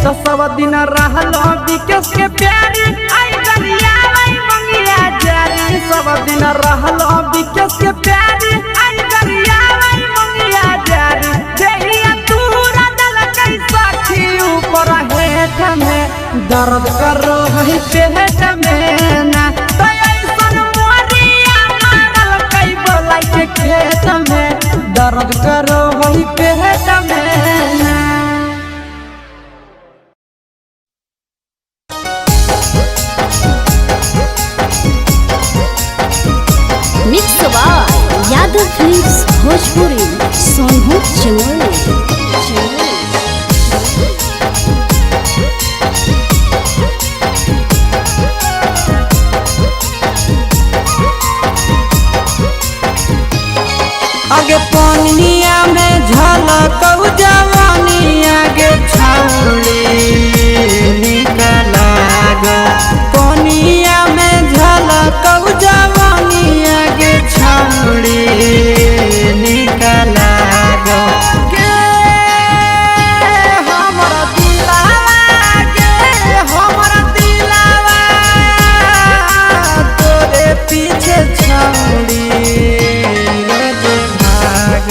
तो सब दिन रहल विकेश के प्यारी आई गरिया आई मंगिया जारी। सब दिन रहल विकेश के प्यारी आई गरिया आई मंगिया जारी। देहिया तूरा दल कई साखी ऊपर हेठ में दर्द करो है पेट में ना। तो ऐसन मोरिया मारल कई बोलाई के खेत में दर्द करो है पेट में ना। Mix by Yadav films Bhojpuri Sonu Jamui. आगे पनिया में झलक जवानी आगे छाउली निकलाग। पनिया में झलक जवानी आगे छाउली निकलाग। गे हमरा दिलावा गे हमरा दिलावा तोरे पीछे छाउली रोज भाग।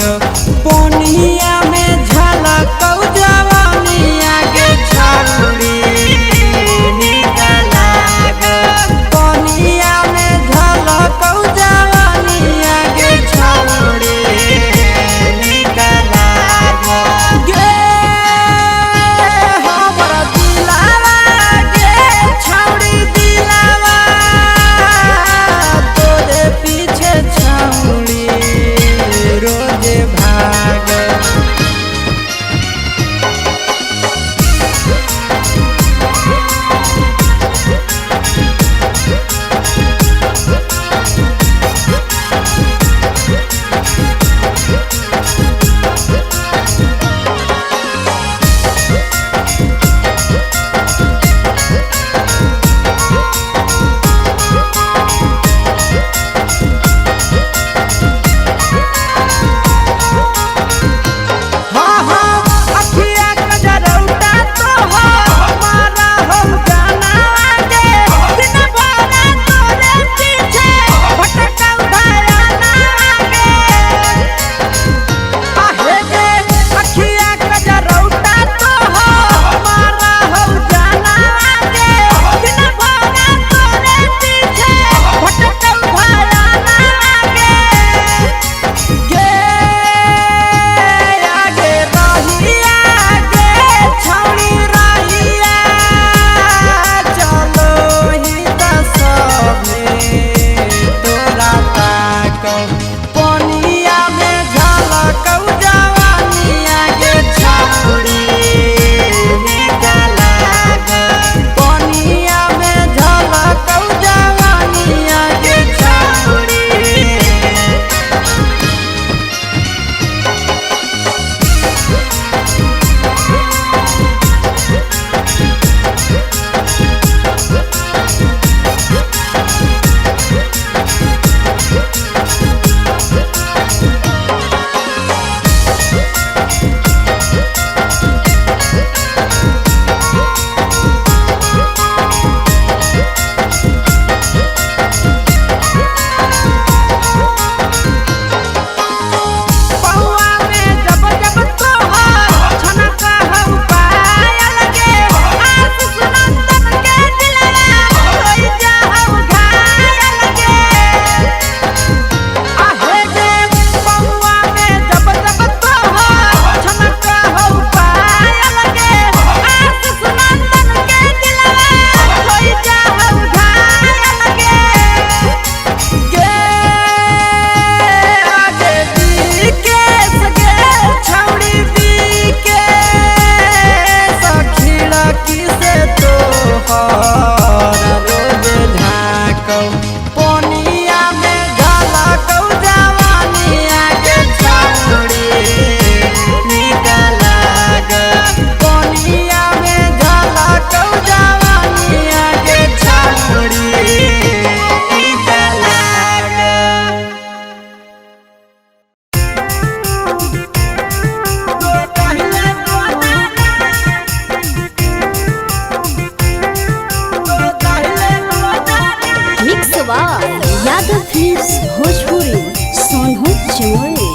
Jamui.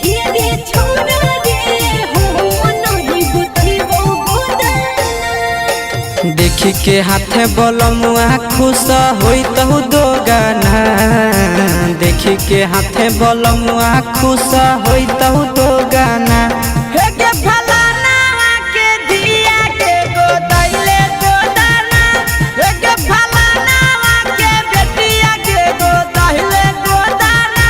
हे रे छोरा रे हो नहीं गोतैबो गोदाना। देखी के हाथे बलमुआ खुश होइतहु दो गाना। देखी के हाथे बलमुआ खुश होइतहु दो गाना। हे के फलाना के धिया के गोदैले गोदाना। हे के फलाना के बेटिया के गोदैले गोदाना।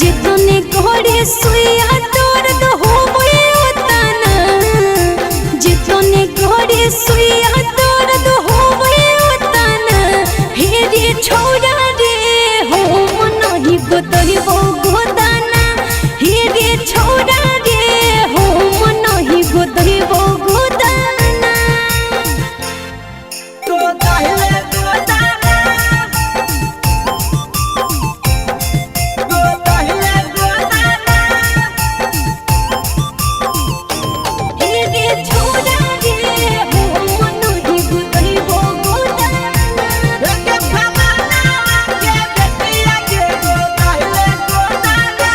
जितने घोड़े सुइया दर्द होवे उतना, जितने घोड़े सुइया दर्द होवे उतना। हे रे छोरा रे हो नहीं गोतैबो गोदाना। हे रे छोरा रे हो नहीं गोतैबो गोदाना। गोदैले गोदाना। गोदैले गोदाना। हे रे छोरा रे हो नहीं गोतैबो गोदाना। हे के फलाना के बेटिया के गोदैले गोदाना।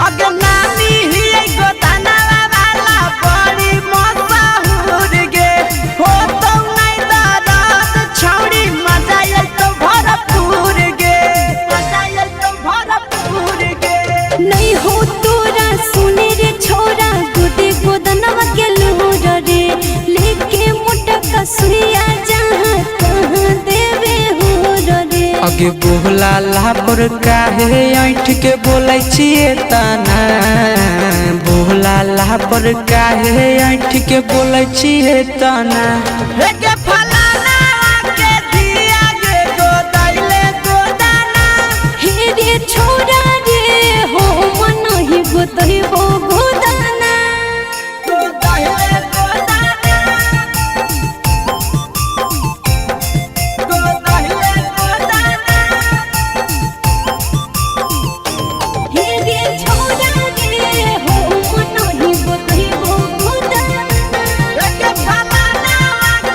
अगे नानी हियै गोदाना वाला बड़ी मशहूर गे। हो तो नै दरद छौड़ी मजा अइतौ भरपूर गे। मजा अइतौ भरपूर गे। नहीं हो तोरा सुने रे छोरा गोदे गोदनवा के लूर रे, लेके मोटा कसुइया जहाँ तहाँ देवे हो रे। अगे बोहला लापर काहे ऐठ के बोलै छियै तना। बोहला लापर काहे ऐठ के बोलै छियै तना। हे के फलाना के धिया के गोदैले गोदाना। हे रे छोरा रे हो मन ही गोतैबो गोदाना। गोदैले गोदाना। गोदैले गोदाना। हे रे छोरा रे हो मन ही गोतैबो गोदाना। हे के फलाना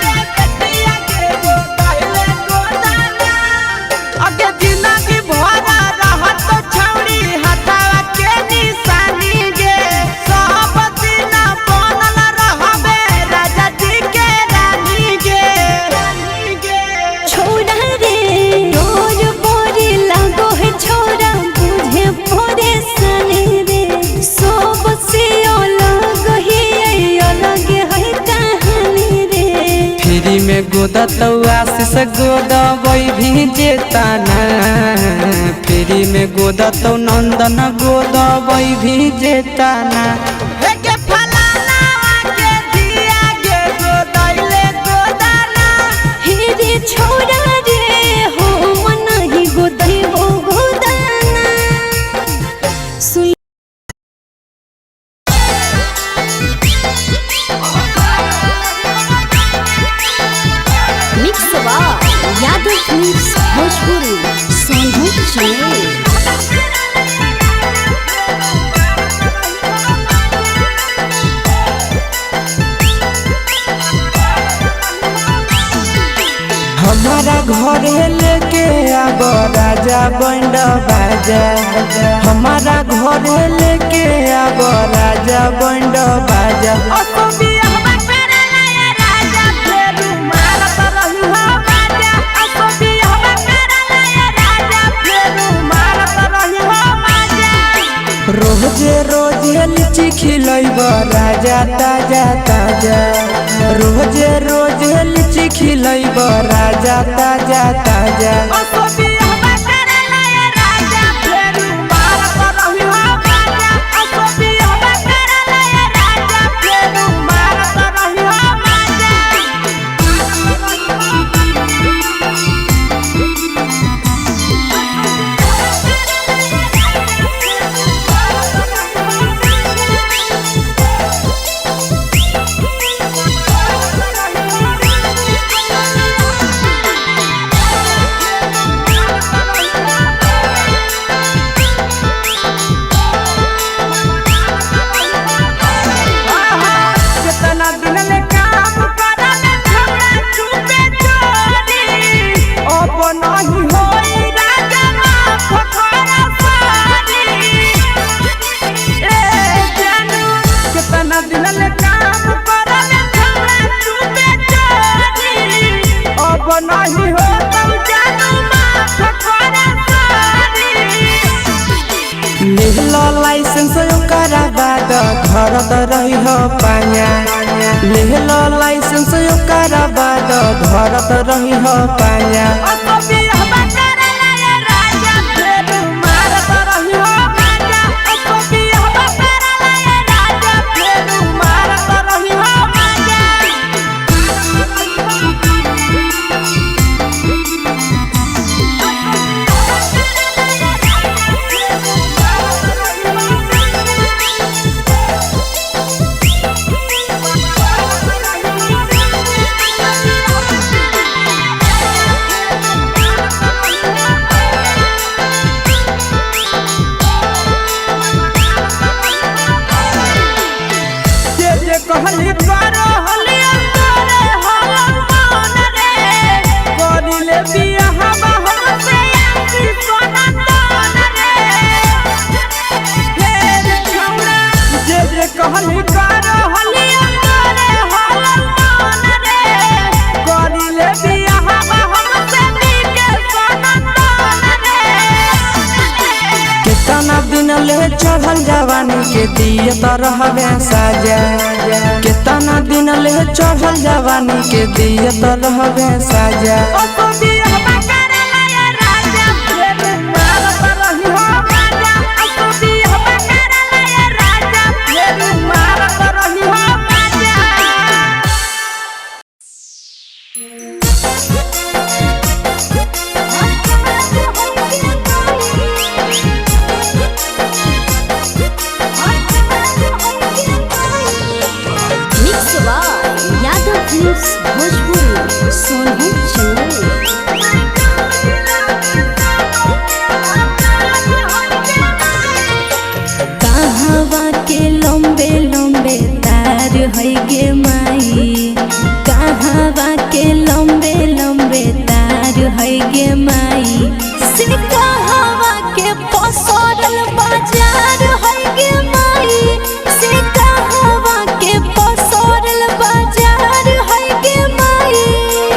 के बेटिया के गोदैले गोदाना। अगे जिंदगी भर रहत छौड़ी हथवा के निशानी गे। सब दिन बनल रहबे राजा जी के रानी गे। रानी गे। छोरा रे रोज बोरी लागो है छोरा बुझे परेशानी रे, सब से अलग ही अलग है कहानी रे। फ्री में गोदतौ आशीष गोदबै भी जेताना। फ्री में गोदतौ नंदन गोदबै भी जेताना। हे के फलाना के धिया के गोदैले गोदाना। हे रे छोरा रे हो मन ही गोदैबो गोदाना। सुन Mix by Yadav Films Bhojpuri Sonhu Jamui. हमारा घरे लेके आब राजा बैंड बाजा। हमारा घरे लेके आब राजा बैंड बाजा। असो बियाहवा करला या राजा फेरू मारत रही हो बाजा। असो बियाहवा करला या राजा फेरू मारत रही हो बाजा। रोजे रोजे लीची खिलैब राजा ताजा ताजा। रोजे रोजे लीची खिलैब राजा ताजा ताजा। असो बियाहवा करला या राजा फेरू मारत रही हो बाजा। असो बियाहवा करला या राजा फेरू मारत रही हो बाजा। Thank you. धरत रही हो पाया। ले लो लाइसेंस ओकरा बाद धरत रही हो पाया। कहली करो हली तोरे हलन मन रे करिले बियाह हमसे आखी सोना तन रे। हे रे छौड़ा जे जे कहली करो हली तोरे हलन मन रे करिले बियाह हमसे नीके सोना तन रे। केतना दिन ले चढ़ल जवानी के दिए तरहबे साजा। केतना दिन ले चढ़ल जवानी के दिए तरहबे साजा। Mix by Yadav films Bhojpuri Sonu Chandel. कहवा के लंबे लंबे तार है गे माई, कहवा के लंबे लंबे तार है गे माई, से कहवा के पसरल बाजार है गे माई, से कहवा के पसरल बाजार है गे माई।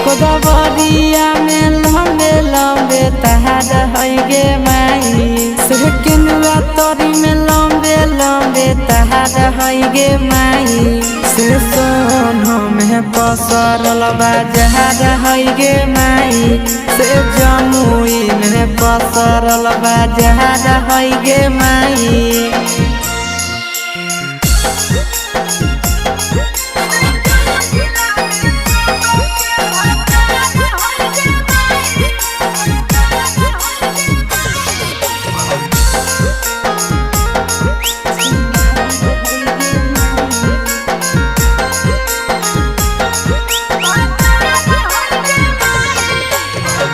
गोदावरिया में लंबे लंबे तार है गे माई, से केनुआ तोरी में लंबे लंबे तार है गे माई, से सोनो में पसरल बाजार है गे माई, से जमुई में पसरल बाजार है गे माई।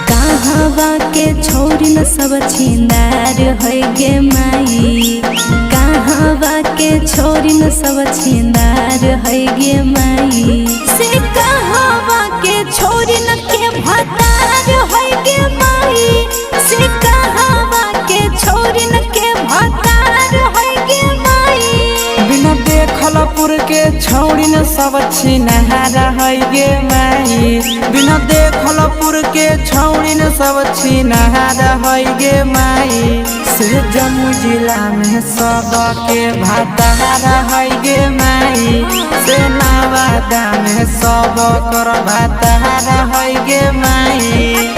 कहवा के छोरी न सब छिंदार है गे माई, कहवा के छोरी न सब छिंदार है गे माई, से कहवा के छोरी न के भतार है गे माई, से कहवा के छोरी न के भतार है गे माई। बिना देखल पुर के छौड़ी न सब छिनहार है गे माई, बिना देखल पुर के छौड़ी न सब छिनहार है गे माई, से जमुई जिला में सब के भातार है गे माई, से नवादा में सब कर भातार है गे माई।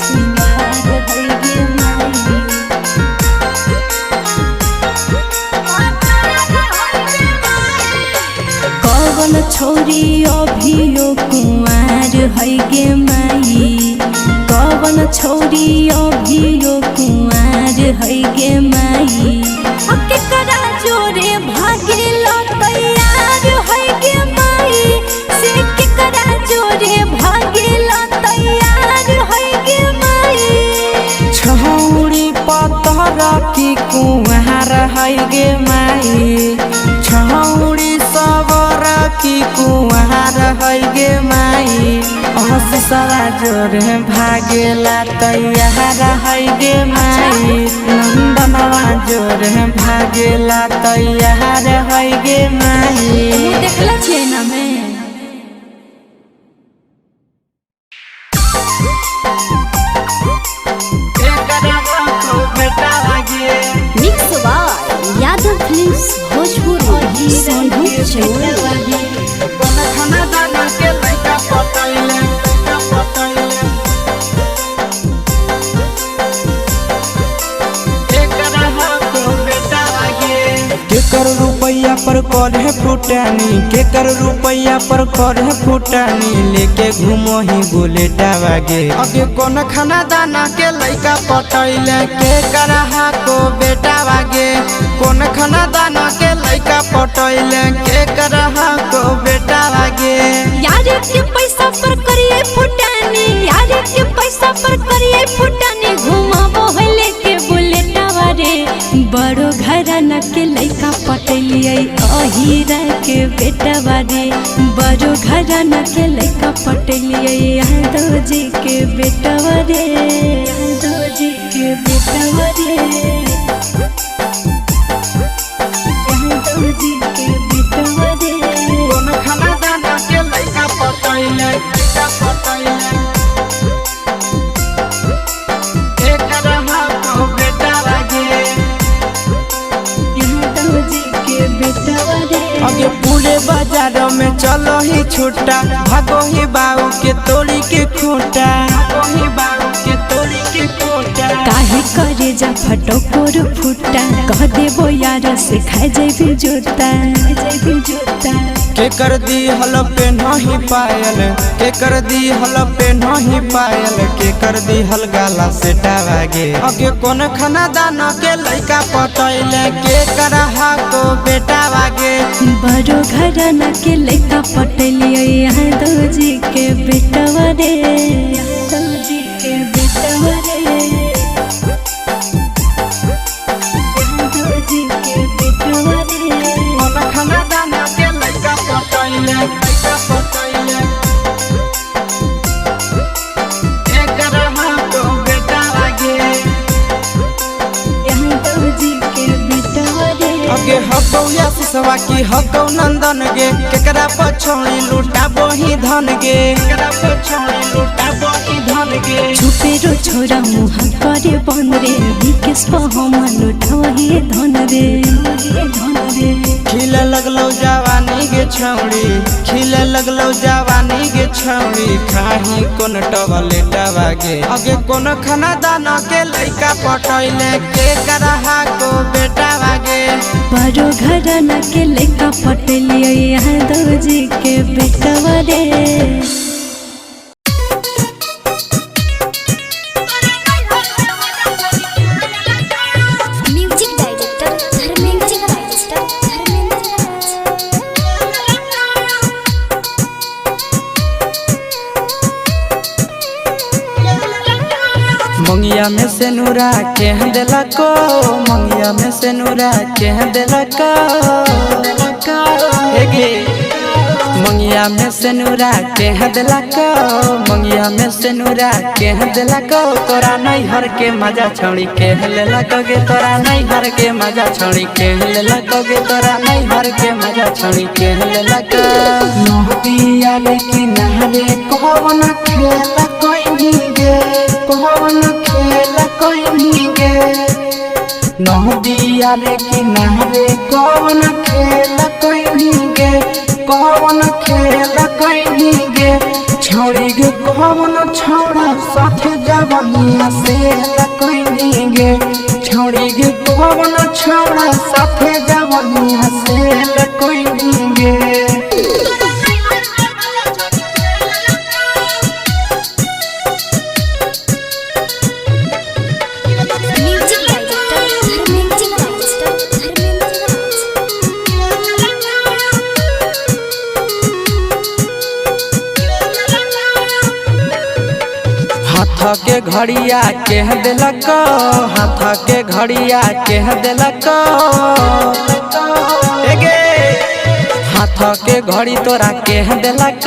छिंदार है गे माई। कवन छोरी अभियो कुंवार है गे माई, कवन छोरी अभियो कुंवार है गे माई, केकरा जोरे भागेल तैयार है गे माई, से केकरा जोरे भागेल तैयार है गे माई। छौड़ी पतर की कुंवार है गे माई, छौड़ी सबर की कुंवार है गे माई। हसीसवा जोरे भागेला तैयार है गे माई। नंदनवा जोरे भागेला तैयार है गे माई। मुँह देखला छियै ना में। Mix by Yadav films Bhojpuri Sonu Chaudhary. केकर रुपैया पर करे फुटानी, केकर रुपैया पर करे फुटानी, लेके घूमो ही बुलेटा वागे। अगे कौन खाना दाना के लइका पटैले, के करहा को बेटा वागे। कौन खाना दाना के लइका पटैले, के करहा को बेटा वागे। यार के पैसा पर करिए फुटानी, यार के पैसा पर करिए फुटानी, घुमाबो है लेके बुलेटवा रे। बड़ो घराना के लइका पटलियै अहीरा के बेटवा रे। बड़ो घराना के लइका पटलियै यादव जी के बेटवा रे। यादव जी के बेटवा रे। यादव जी के बेटवा रे। कौन खाना दाना के लइका पटैले, लइका पटैले, के करहा को बेटा वागे। यादव जी के बेटवा रे। अगे पूरे बाजार में चलो ही छुट्टा, भागो ही बाबू के तोड़ी के खूंटा, भागो ही बाबू के तोड़ी के खूंटा। काहे करे जा फटोकोर फुटा, कह देबो यार से खाए जेबी जोता, जेबी जोता। के कर दी हल पे नहीं पायल, के कर दी हल पे नहीं पायल, के कर दी हल गाला से टावागे। अगे कौन खाना दाना के लइका पटैले, के करहा को बेटा वागे। बड़ो घराना के लइका पटलियै यादव जी के बेटवा रे। यादव जी के बेटवा रे। यादव जी के बेटवा रे। कौन खाना दाना के लइका पटैले, लइका पटैले, के करहा को बेटा वागे। यादव जी के बेटवा रे। अगे हकौ या सिसवा की हकौ नंदन गे, केकरा पछौड़ी लूटाबो ही धन गे, केकरा पछौड़ी लूटाबो ही धन गे। छुपेरो छोरा मुहा करे बन रे, विकेश हम लुटावही धन रे, धन रे। खिले लगलो जवानी गे छौड़ी, खिले लगलो जवानी गे छौड़ी, खाही कोन टबलेटा वागे। अगे कोन खाना दाना के लइका पटैले, के करहा को बेटा वागे। बड़ो घराना के लइका पटलियै यादव जी के बेटवा रे। Music director Dharmendra Raj, Dharmendra Raj. मंगिया में से नूरा के देलको, मंगिया में से नूरा के देलको, हे गे। मंगिया में से नूरा के देलको, मंगिया में से नूरा के देलको, तोरा नैहर के मजा छौड़ी के लेलको गे, तोरा नैहर के मजा छौड़ी के लेलको गे, तोरा नैहर के मजा छौड़ी के लेलको। नहतिया लेकिन नहरे कौन खेल कोई गे, कौन खेल कोई गे। नहदिया रे किनारे कौन खेल कोई गे, कौन खेल कोई गे। छौड़ी गे कौन छौड़ा साथे जवनिया से कोई गे, छौड़ी गे कौन छौड़ा साथे जवनिया से कोई गे। Music director Dharmendra Raj, Dharmendra Raj. हाथ के घड़िया के देलक, हाथ के घड़िया के देलक, ए गे। हाथ के घड़ी तोरा के देलक,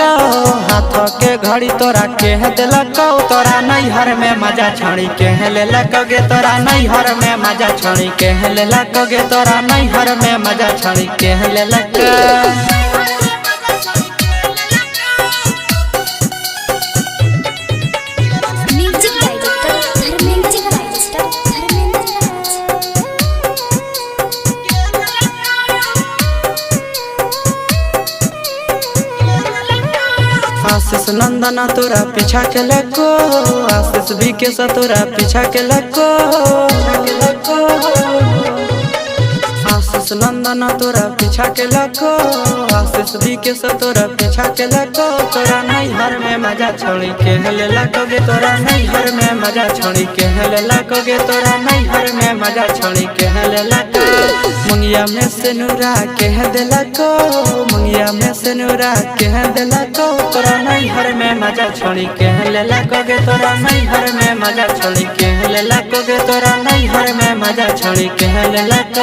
हाथ के घड़ी तोरा के देलक, तोरा नैहर में मजा छड़ी के लेलक गे, तोरा नैहर में मजा छड़ी के लेलक गे, तोरा नैहर में मजा छड़ी के लेलक। Music director Dharmendra Raj, Dharmendra Raj. Ashish Nandan तोरा पीछा के लको, आशीष विकेश तोरा पीछा के लको, आशीष नंदन तोरा पीछा के लको, आशीष विकेश तोरा पीछा के लको, तोरा नैहर में मजा छोड़ी के लेलक गे, तोरा नैहर में मजा छोड़ी के लेलक गे, तोरा नैहर में मजा छोड़ी के लेलक। मंगिया में से नूरा के देलको, मंगिया में से नूरा के देलको, तोरा नैहर में मजा छोड़ी के लेलक गे, तोरा नैहर में मजा छोड़ी के लेलक गे, तोरा नैहर में मजा छोड़ी के लेलक।